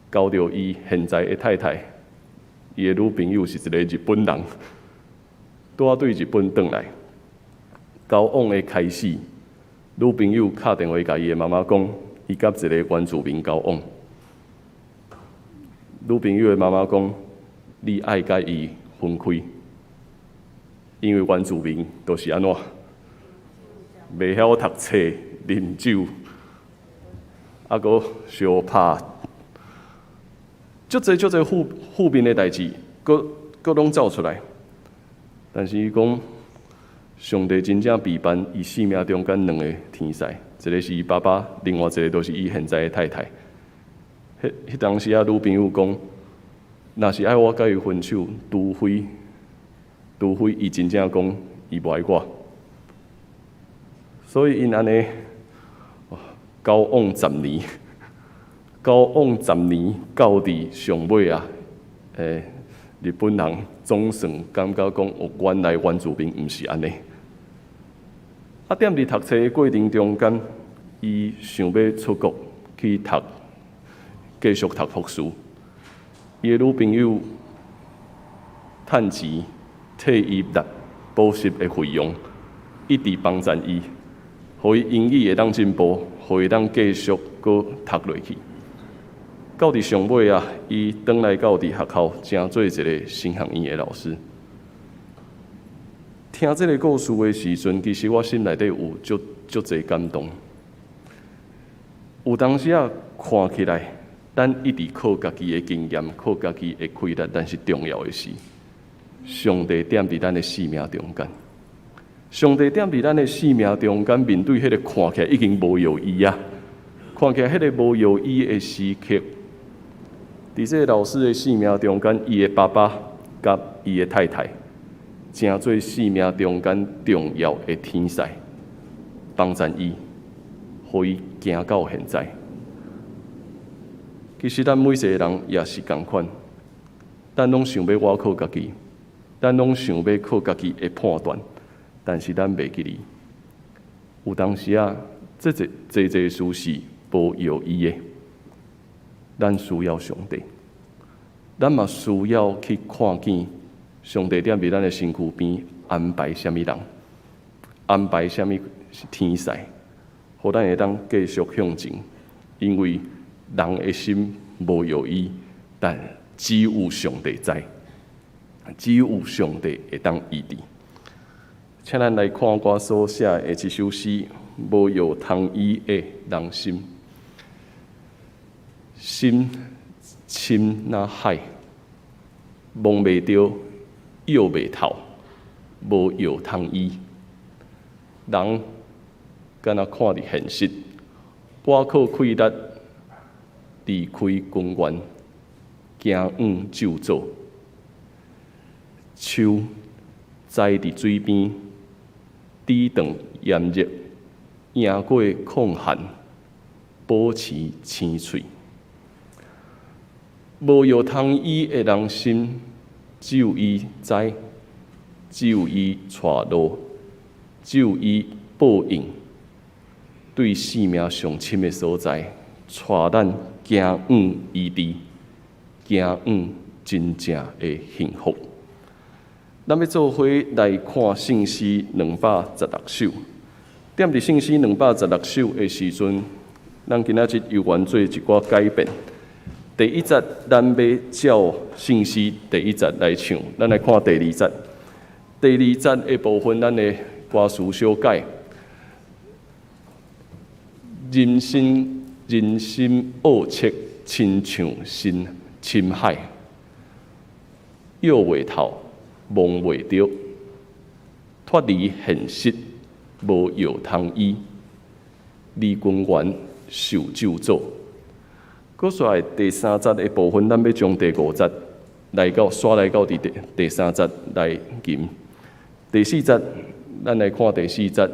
交著伊現在的太太，伊的女朋友是一個日本人，拄仔對日本轉來。交往的開始，女朋友敲電話共伊的媽媽講，伊佮一個原住民交往。女朋友的媽媽講，你愛共伊分開，因為原住民都是按怎，袂曉讀冊、啉酒，啊，閣相拍，足濟足濟負面的代誌，閣閣攏走出來。但是伊講，上帝真正備辦伊生命中間兩個天使，一個是伊爸爸，另外一個就是伊現在的太太。彼當時仔，女朋友講，若是愛我共伊分手，除非伊真正講伊無愛我。所以𪜶按呢交往十年，交往十年到佇上尾啊，日本人總算感覺講，哦，原來原住民毋是按呢。啊，踮佇讀冊的過程中間，伊想欲出國去讀，繼續讀博士。伊的女朋友趁錢替伊納補習的費用，一直幫贊伊，予伊英語會當進步，予伊會當繼續閣讀落去。到佇上尾啊，伊轉來到佇學校，成做一个神學院的老師。聽這个故事的時陣，其實我心內底有足足濟感動。有當時仔看起來，咱一直靠家己的經驗，靠家己的氣力，但是重要的是，上帝踮佇咱的生命中間。上帝踮佇咱的生命中間，面對彼個看起來已經無藥醫啊，看起來彼个無藥醫的時刻，佇這个老師的生命中間，伊的爸爸佮伊的太太，成做生命中間重要的天使，幫贊伊，予伊行到現在。其實咱每一個人也是仝款，咱攏想欲倚靠家己，咱攏想欲靠家己的判斷，但是咱袂記得，有當時仔，這濟濟濟事是無藥醫的，咱需要上帝，咱嘛需要去看見上帝踮佇咱的身軀邊安排啥物人，安排啥物天使，予咱會當繼續向前，因為人的心無藥醫，但只有上帝知，只有上帝會當醫治。請咱來看我所寫的這首詩《無藥通醫的人心》，心深若海，摸袂著，藥袂透，無藥通醫。人敢若看佇現實，倚靠氣力離開根源，行往咒詛。樹栽佇水邊，抵擋炎熱，贏過曠旱，保持青翠。無藥通醫的人心，只有伊知，只有伊帶路，只有伊報應。對生命上深的所在，帶咱行往醫治，行往真正的幸福。咱欲做伙來看聖詩216首。踮佇聖詩216首的時陣，咱今仔日猶原做一寡改變。第一節，咱欲照聖詩第一節來唱，咱來看第二節。第二節的部分，咱的歌詞小改。人心人心僫切，親像深深海，藥袂透，摸袂著，脫離現實，無藥通醫，離根源受咒詛。閣煞來第三節的部分，咱欲將第五節來到煞來到佇第三節來吟。第四節，咱來看第四節，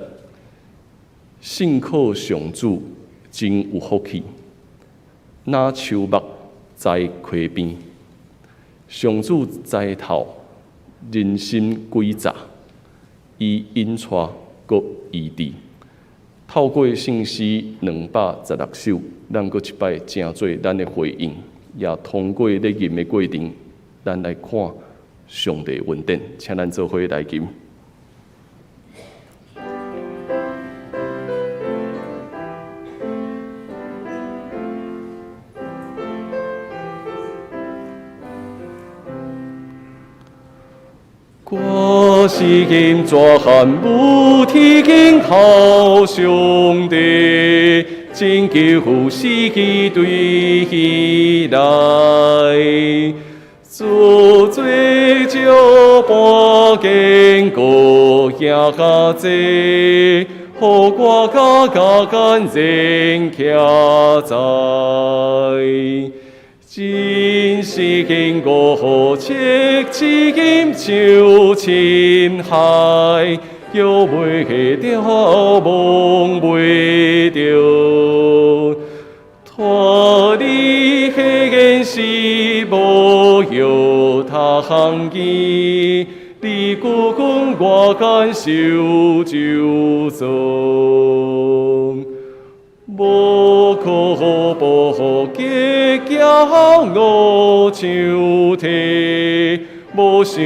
信靠上主真有福氣，若樹木栽溪邊，上主知透人心詭詐，伊引帶閣醫治。透過聖詩216首，咱閣一擺成做咱的回應，也通過咧吟的過程，咱來看上帝恩典，請咱做伙來吟。我是吟大漢無天經頭上帝，拯救死去對起來，自罪石般堅固行較濟，予我較加堅然徛在。真是經過切齒金像深海，藥袂著，摸袂著，脫離現實無藥通醫，佇孤軍外間受咒詛，無可無計較我像體，無想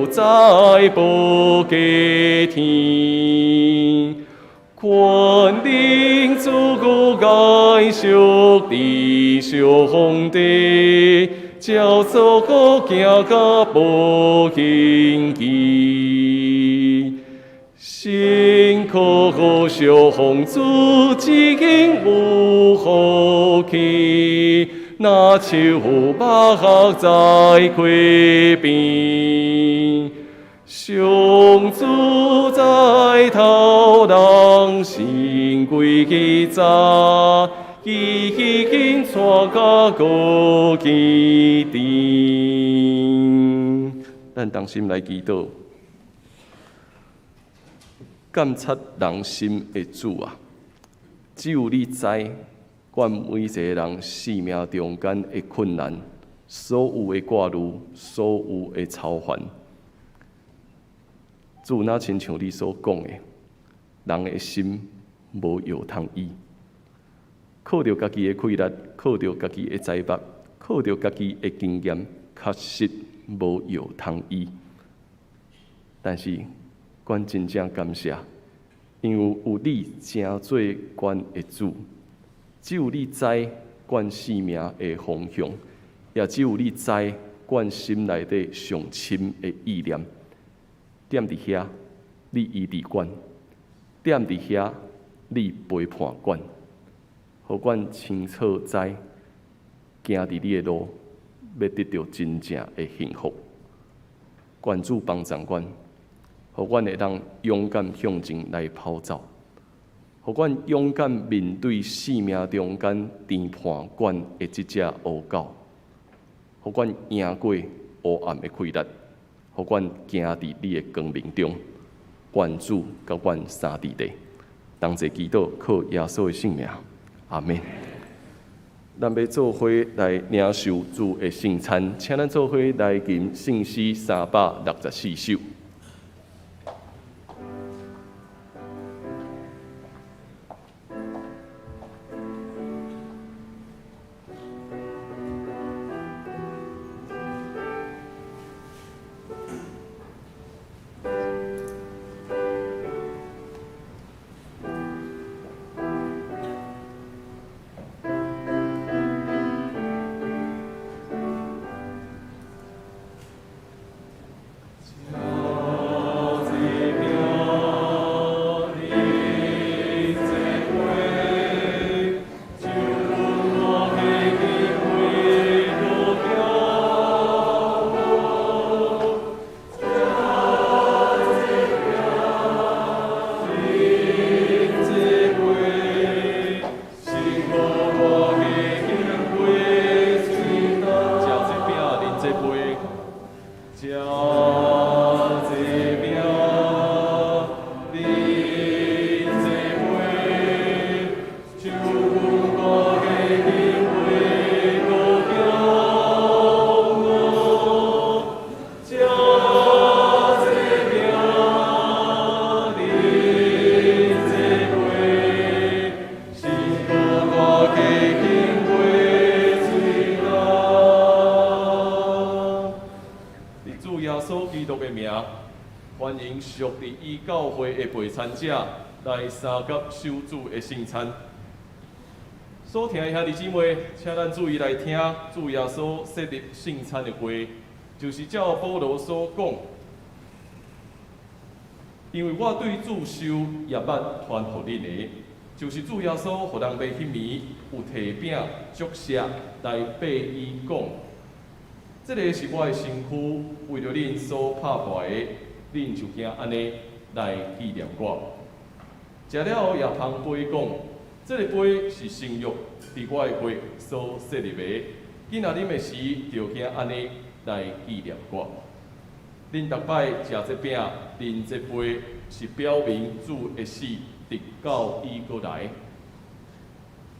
在無家天。權能主愛惜佇上帝，照做行甲無興起。辛苦上主已經有福氣，若樹木在溪邊。上主在頭人生歸早，伊已經帶到高基地。咱同心來祈禱，鑒察人心的主啊，只有你知，阮每一個人生命中間的困難，所有的掛慮，所有的操煩。主，若親像你所講的，人的心無藥通醫，靠著家己的氣力，靠著家己的才捌，靠著家己的經驗，確實無藥通醫。但是，阮真正感謝，因為有你成做阮的主，只有你知阮生命的方向，也只有你知阮心內底上深的意念。踮佇遐，你醫治阮；踮佇遐，你陪伴阮，予阮清楚知，行佇你的路，欲得著真正的幸福。願主幫助阮，予阮會當勇敢向前來跑走，予阮勇敢面對生命中間纏絆阮的這隻烏狗，予阮贏過黑暗的氣力。予阮行佇你的光明中，願主佮阮相佇咧，同齊祈禱，靠耶穌的聖名，阿們。咱欲做伙來領受主的聖餐，請咱做伙來吟聖詩364首。歡迎屬佇伊教會的陪餐者來相佮守主的聖餐。所聽的兄弟姊妹，請咱注意來聽主耶穌設立聖餐的話，就是照保羅所講。因為我對主受業物傳予恁的，就是主耶穌予人賣彼暝，有提餅祝謝來擘伊講：這个是我的身軀，為著恁所拍破的，恁就行按呢來紀念我。食了後也捧杯講：這个杯是新約，佇我的血所設立的。囝仔啉的時，就行按呢來紀念我。恁逐擺食這餅、啉這杯，是表明主的死，直到伊閣來。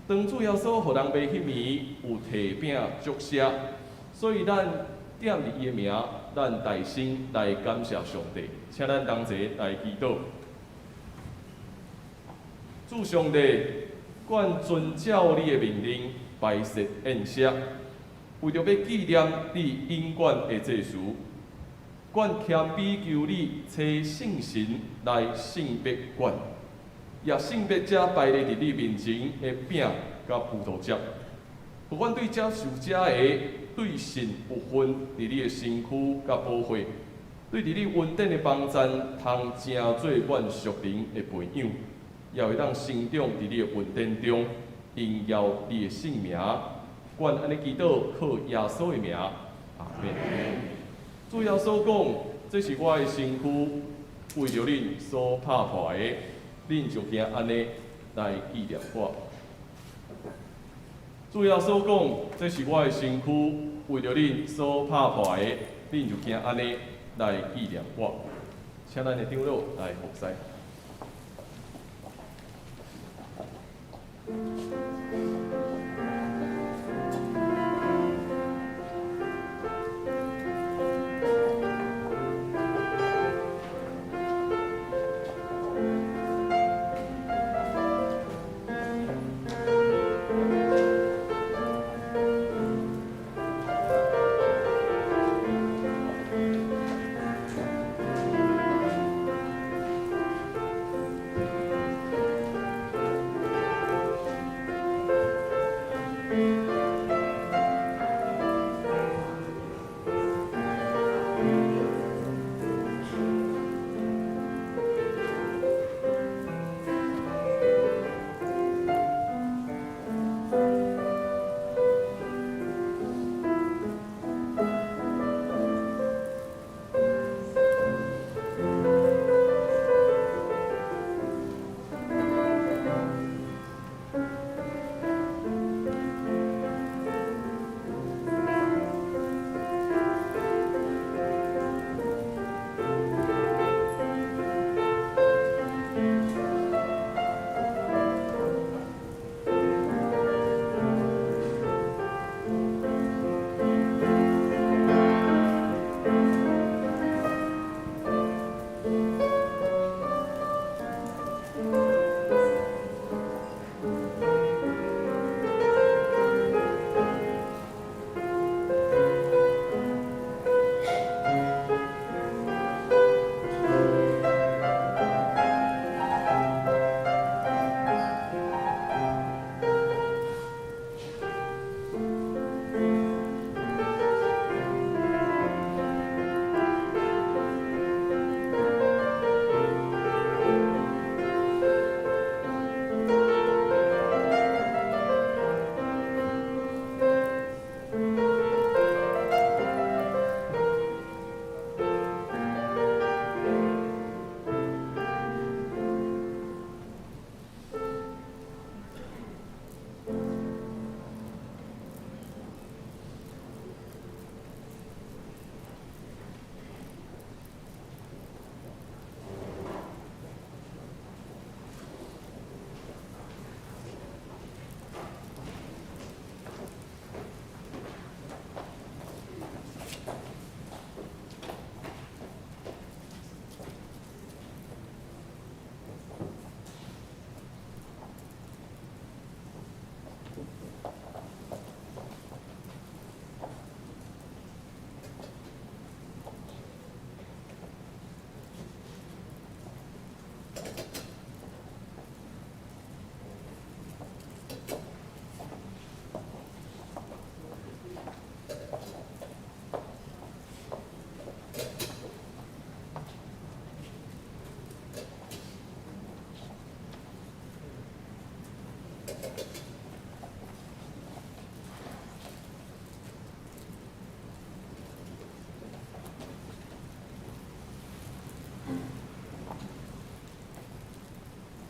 當主耶穌予人賣彼暝，有提餅祝謝，所以咱踮佇伊的名，咱大聲來感謝上帝，請咱同齊來祈禱。主上帝，阮遵照你的命令，擺設宴席，為著欲紀念你永遠的祭司。阮謙卑求你，差聖神來聖別阮，也聖別這擺列佇你面前的餅佮葡萄汁，予阮對接受這个對神有份佇你的身軀佮寶血，對佇你恩典的幫贊，通成做阮屬靈的培養，也會當成長佇你的恩典中，榮耀你的聖名。阮按呢祈禱，靠耶穌的名，阿們。主耶穌講：這是我的身軀，為著恁所拍破的，恁就行按呢來紀念我。主耶穌講：這是我的身軀，為著恁所拍破的，恁就行按呢來紀念我。請咱的長老來服侍。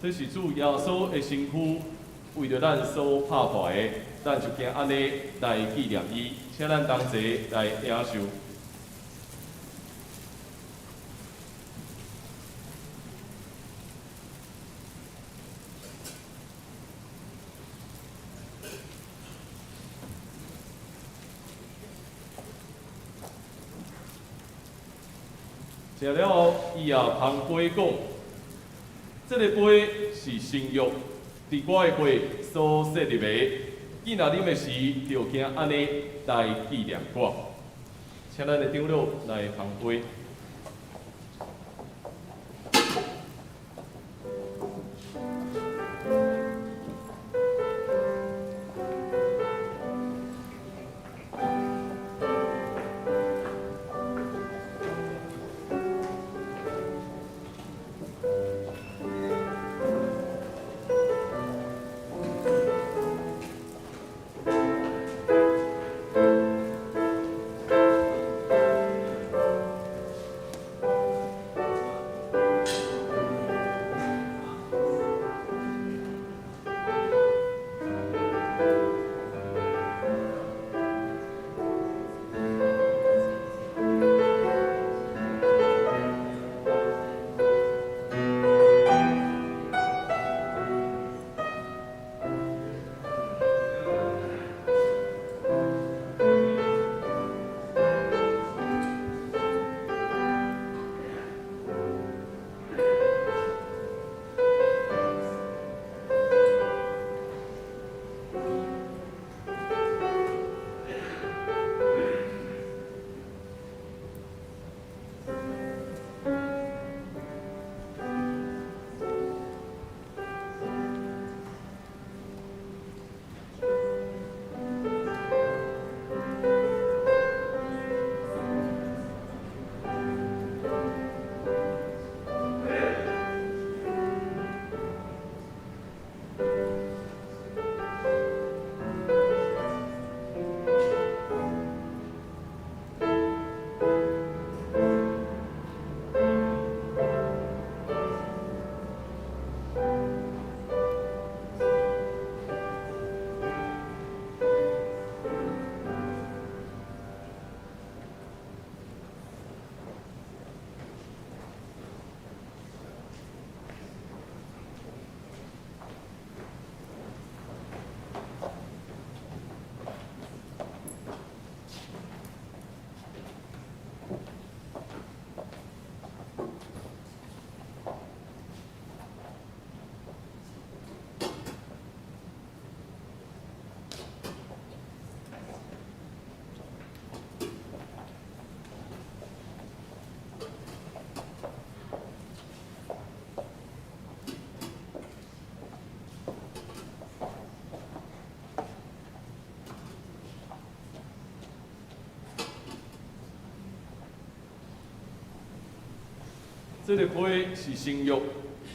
這是主耶穌的身軀，為著咱所拍破的，咱就行按呢來紀念伊，請咱同齊來領受。食了後，伊也捧杯講：這个杯是新約，佇我的血所設立的。囝若啉的時，就行按呢來紀念我。請咱的長老來捧杯。這个杯是新約，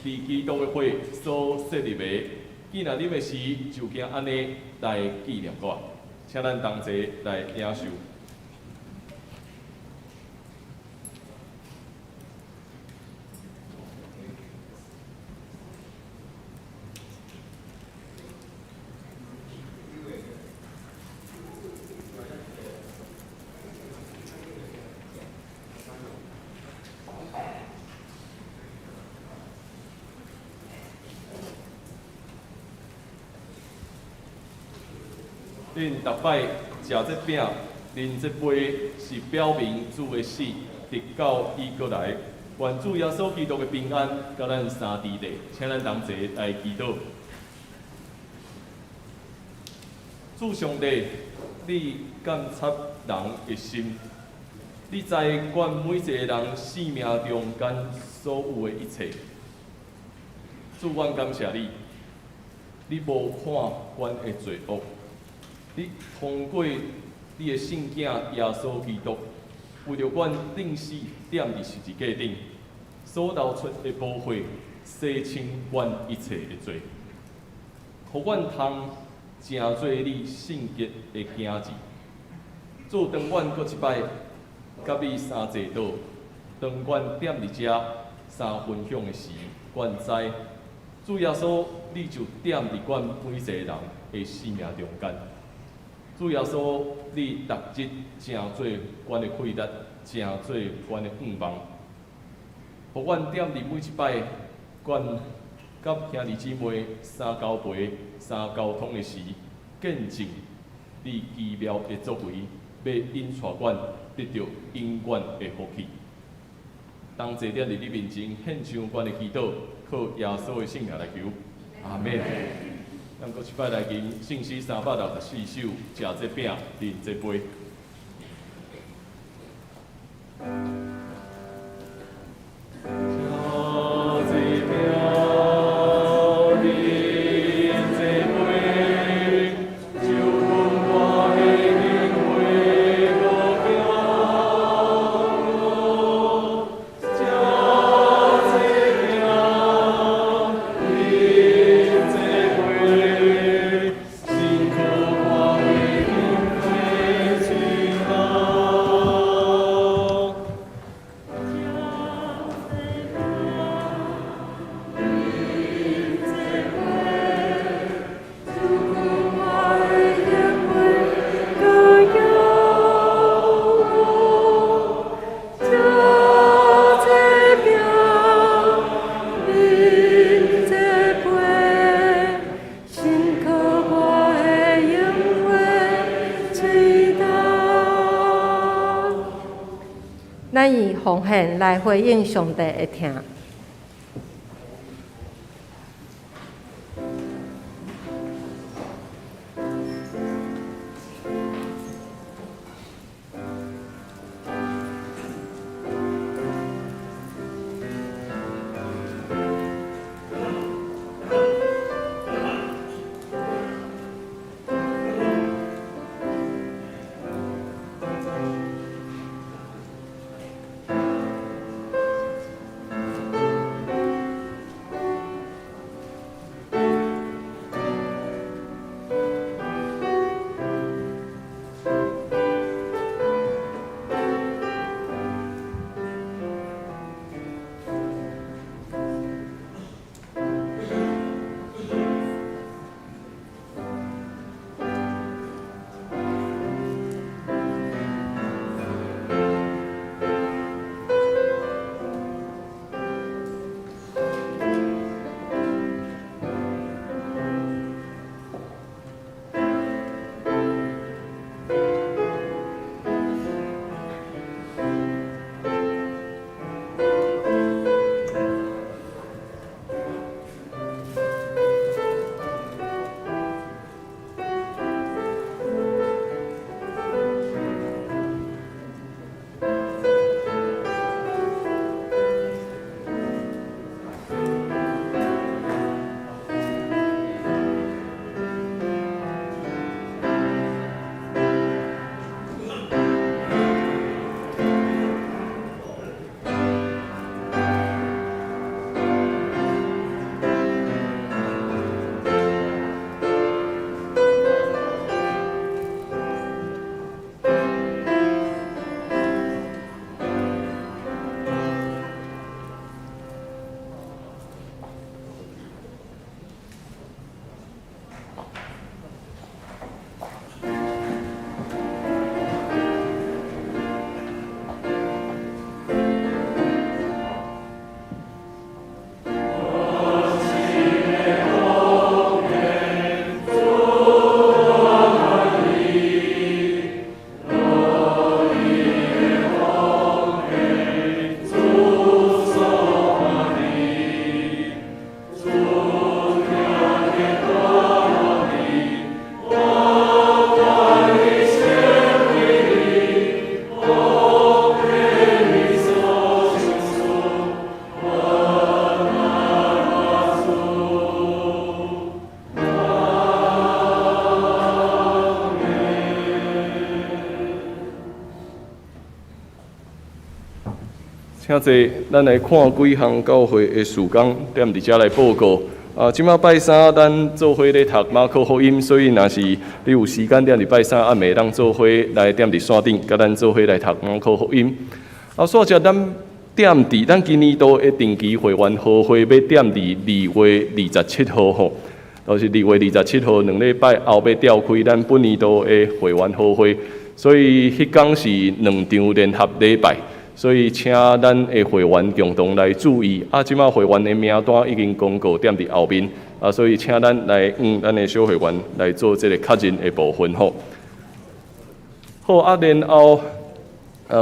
佇基督的血所設立的。囝若啉的時，就行按呢來紀念我。請咱同齊來領受。恁逐擺食這餅、啉這杯，是表明主的死，直到伊閣來。願主耶穌基督的平安，佮咱三弟弟，請咱同齊來祈禱。主上帝，你監察人的心，你知阮每一个人生命中間所有的一切。主，阮感謝你，你無看阮的罪惡。你通過你的聖子耶穌基督，為著阮釘死釘佇十字架頂，所流出的寶血，洗清阮一切的罪，予阮通成做你聖潔的囝兒。主，當阮閣一擺佮你相坐倒，當阮踮佇遮相分享的時，阮知主耶穌，你就踮佇阮每一個人的生命中間。主耶穌，你逐日成做阮的氣力，成做阮的願望，予阮踮佇每一擺，阮佮兄弟姊妹相交陪、相交通的時，見證你奇妙的作為，欲引帶阮得著永遠的福氣。同齊踮佇你面前獻上阮的祈禱，靠耶穌的聖名來求，阿們。咱閣一擺來吟聖詩364首，食這餅，啉這杯。咱以奉獻來回應上帝的疼。請坐，咱來看幾項教會的事工，踮佇遮來報告。啊，這馬拜三咱做伙咧讀馬可福音，所以若是你有時間踮佇拜三暗暝，當做伙來踮佇山頂，佮咱做伙來讀馬可福音。啊，煞者咱踮佇咱今年度的定期會員和會，欲踮佇2月27號吼，就是2月27號2禮拜後欲召開咱本年度的會員和會，所以彼工是兩場聯合禮拜。所以，請咱的會員共同來注意。啊，這馬會員的名單已經公告踮佇後面。啊，所以請咱來向咱的小會員來做這個確認的部分吼。好，啊，然後，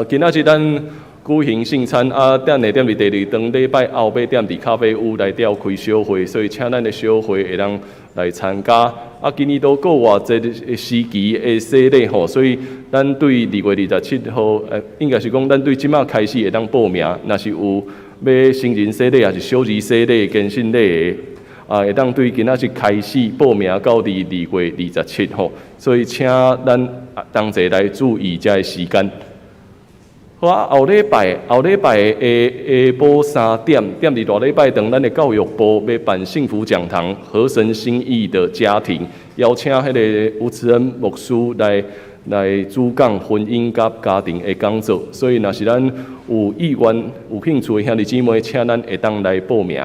今仔日咱舉行聖餐啊，踮會踮佇第二頓禮拜後尾踮佇咖啡屋來召開小會，所以請咱的小會會當來參加。啊，今年都過活節的時期的洗禮吼，所以咱對2月27號，應該是講咱對這馬開始會當報名，若是有欲成人洗禮，抑是小兒洗禮、堅信禮的，啊，會當對今仔日開始報名到佇2月27號，所以請咱同齊來注意這个時間。好啊，後禮拜下下晡3點，踮佇大禮拜堂，咱的教育部欲辦幸福講堂，合神心意的家庭，邀請彼个吳慈恩牧師來主講婚姻佮家庭的講座。所以，若是咱有意願、有興趣的兄弟姊妹，請咱會當來報名。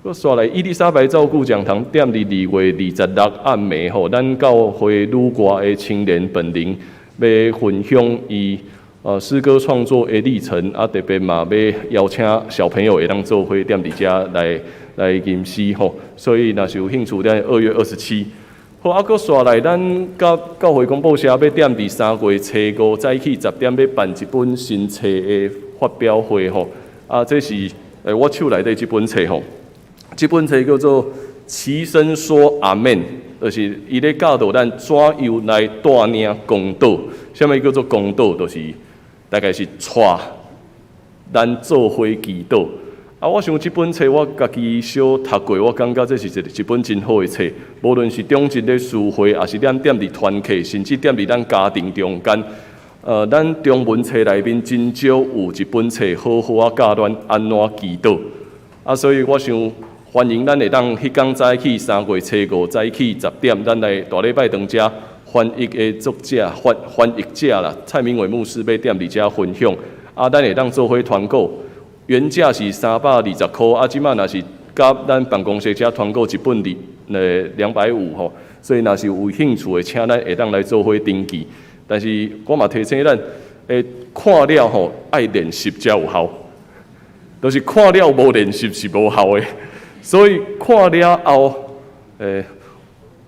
閣紲來伊麗莎白照顧講堂，踮佇2月26暗暝吼，咱教會女歌的青年本靈欲分享伊詩歌創作的歷程，啊，特別嘛欲邀請小朋友會當做伙踮佇遮來吟詩吼，所以若是有興趣，踮2月27。好，啊，閣紲來，咱佮教會廣播社欲踮佇3月初5早起10點欲辦一本新冊的發表會吼，啊，這是我手內底這本冊吼。這本冊叫做《齊聲說阿們》，就是伊咧教導咱怎樣來帶領公禱。啥物叫做公禱？就是大概是帶咱做伙祈禱。啊，我想這本冊我家己小讀過，我感覺這是一本真好的冊。無論是長執咧聚會，抑是咱踮佇團契，甚至踮佇咱家庭中間，咱中文冊內面真少有一本冊好好仔教咱按怎祈禱。啊，所以我想，歡迎咱會當彼工早起3月初5早起10點，咱來大禮拜堂遮翻譯的作者、翻譯者啦，蔡明偉牧師欲踮佇遮分享。啊，咱會當做伙團購，原價是320箍，啊，這馬若是佮咱辦公室遮團購一本250吼，所以若是有興趣的，請咱會當來做伙登記。但是我嘛提醒咱，看了吼愛練習才有效，就是看了無練習是無效的。所以看了後，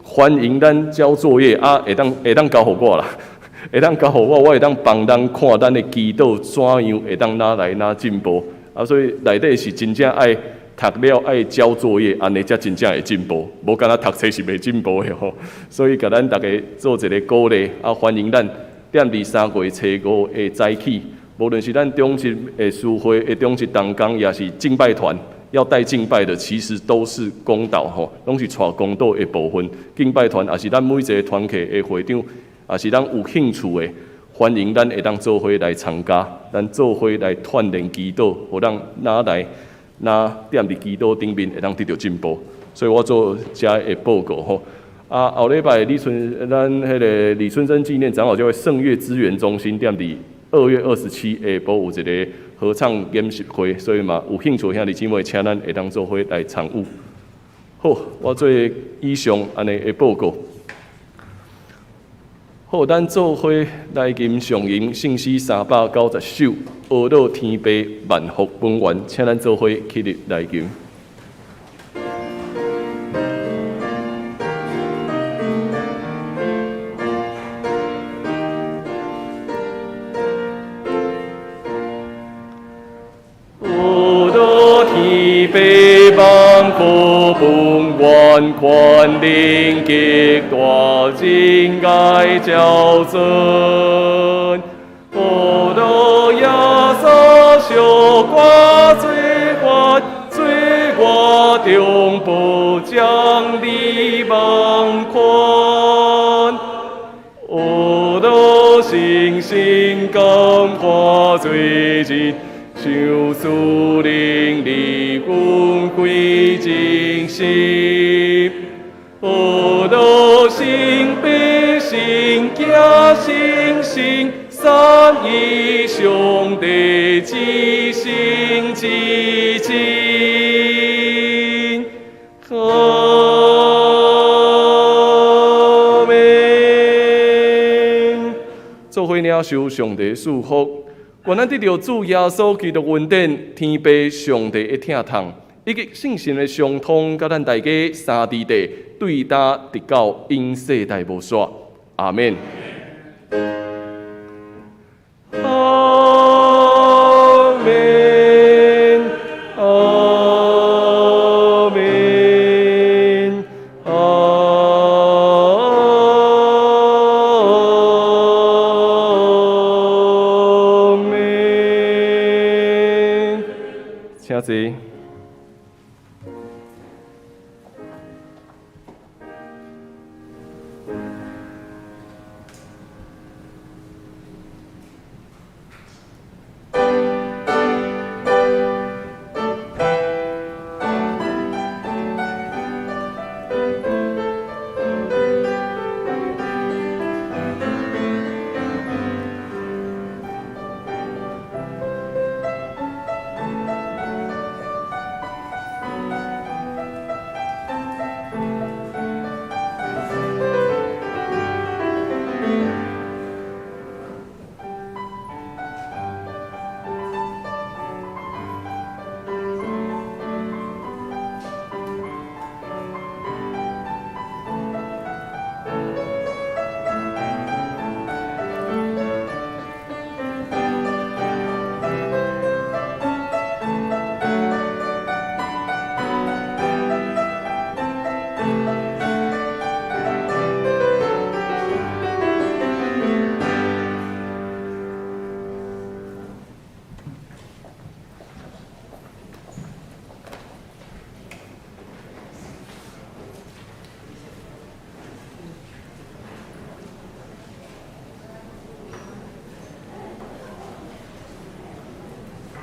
歡迎咱交作業啊，會當交予我啦，會當交予我，我會當幫咱看咱的祈禱怎樣會當哪來哪進步啊。所以內底是真正愛讀了愛交作業，按呢才真正會進步，無干焦讀冊是袂進步的吼。所以共咱逐家做一个鼓勵啊，歡迎咱踮佇3月初5的早起，無論是咱長執的聚會的長執同工，抑是敬拜團。要帶敬拜的，其實都是公禱吼，攏是帶公禱的部分。敬拜團抑是咱每一个團契的會長，抑是咱有興趣的，歡迎咱會當做伙來參加，咱做伙來鍛鍊祈禱，予咱哪來哪踮佇祈禱頂面會當得著進步。所以我做遮的報告吼。啊，後禮拜李春咱彼个李春生紀念長老教會聖樂資源中心踮佇2月27下晡有一个合唱研習會，所以嘛有興趣兄弟姊妹，請咱會當做伙來參與。好，我做以上按呢的報告。好，咱做伙來吟上吟聖詩390首，阿樂天父萬福本源，請咱做伙起立來吟。阿樂天父萬福本源，權能極大，仁愛昭存。阿樂耶穌惜我罪犯，罪我中保將你萬寬。阿樂聖神感化罪人，賞賜能力恩惠真實。阿樂聖父聖子聖神，三一上帝至聖至真。阿們。做伙領受上帝賜福，願咱得著主耶穌基督恩典、天父上帝的疼痛，以及聖神的相通，佮咱大家三弟弟對今直到永世代無煞。阿們。哈。兄弟，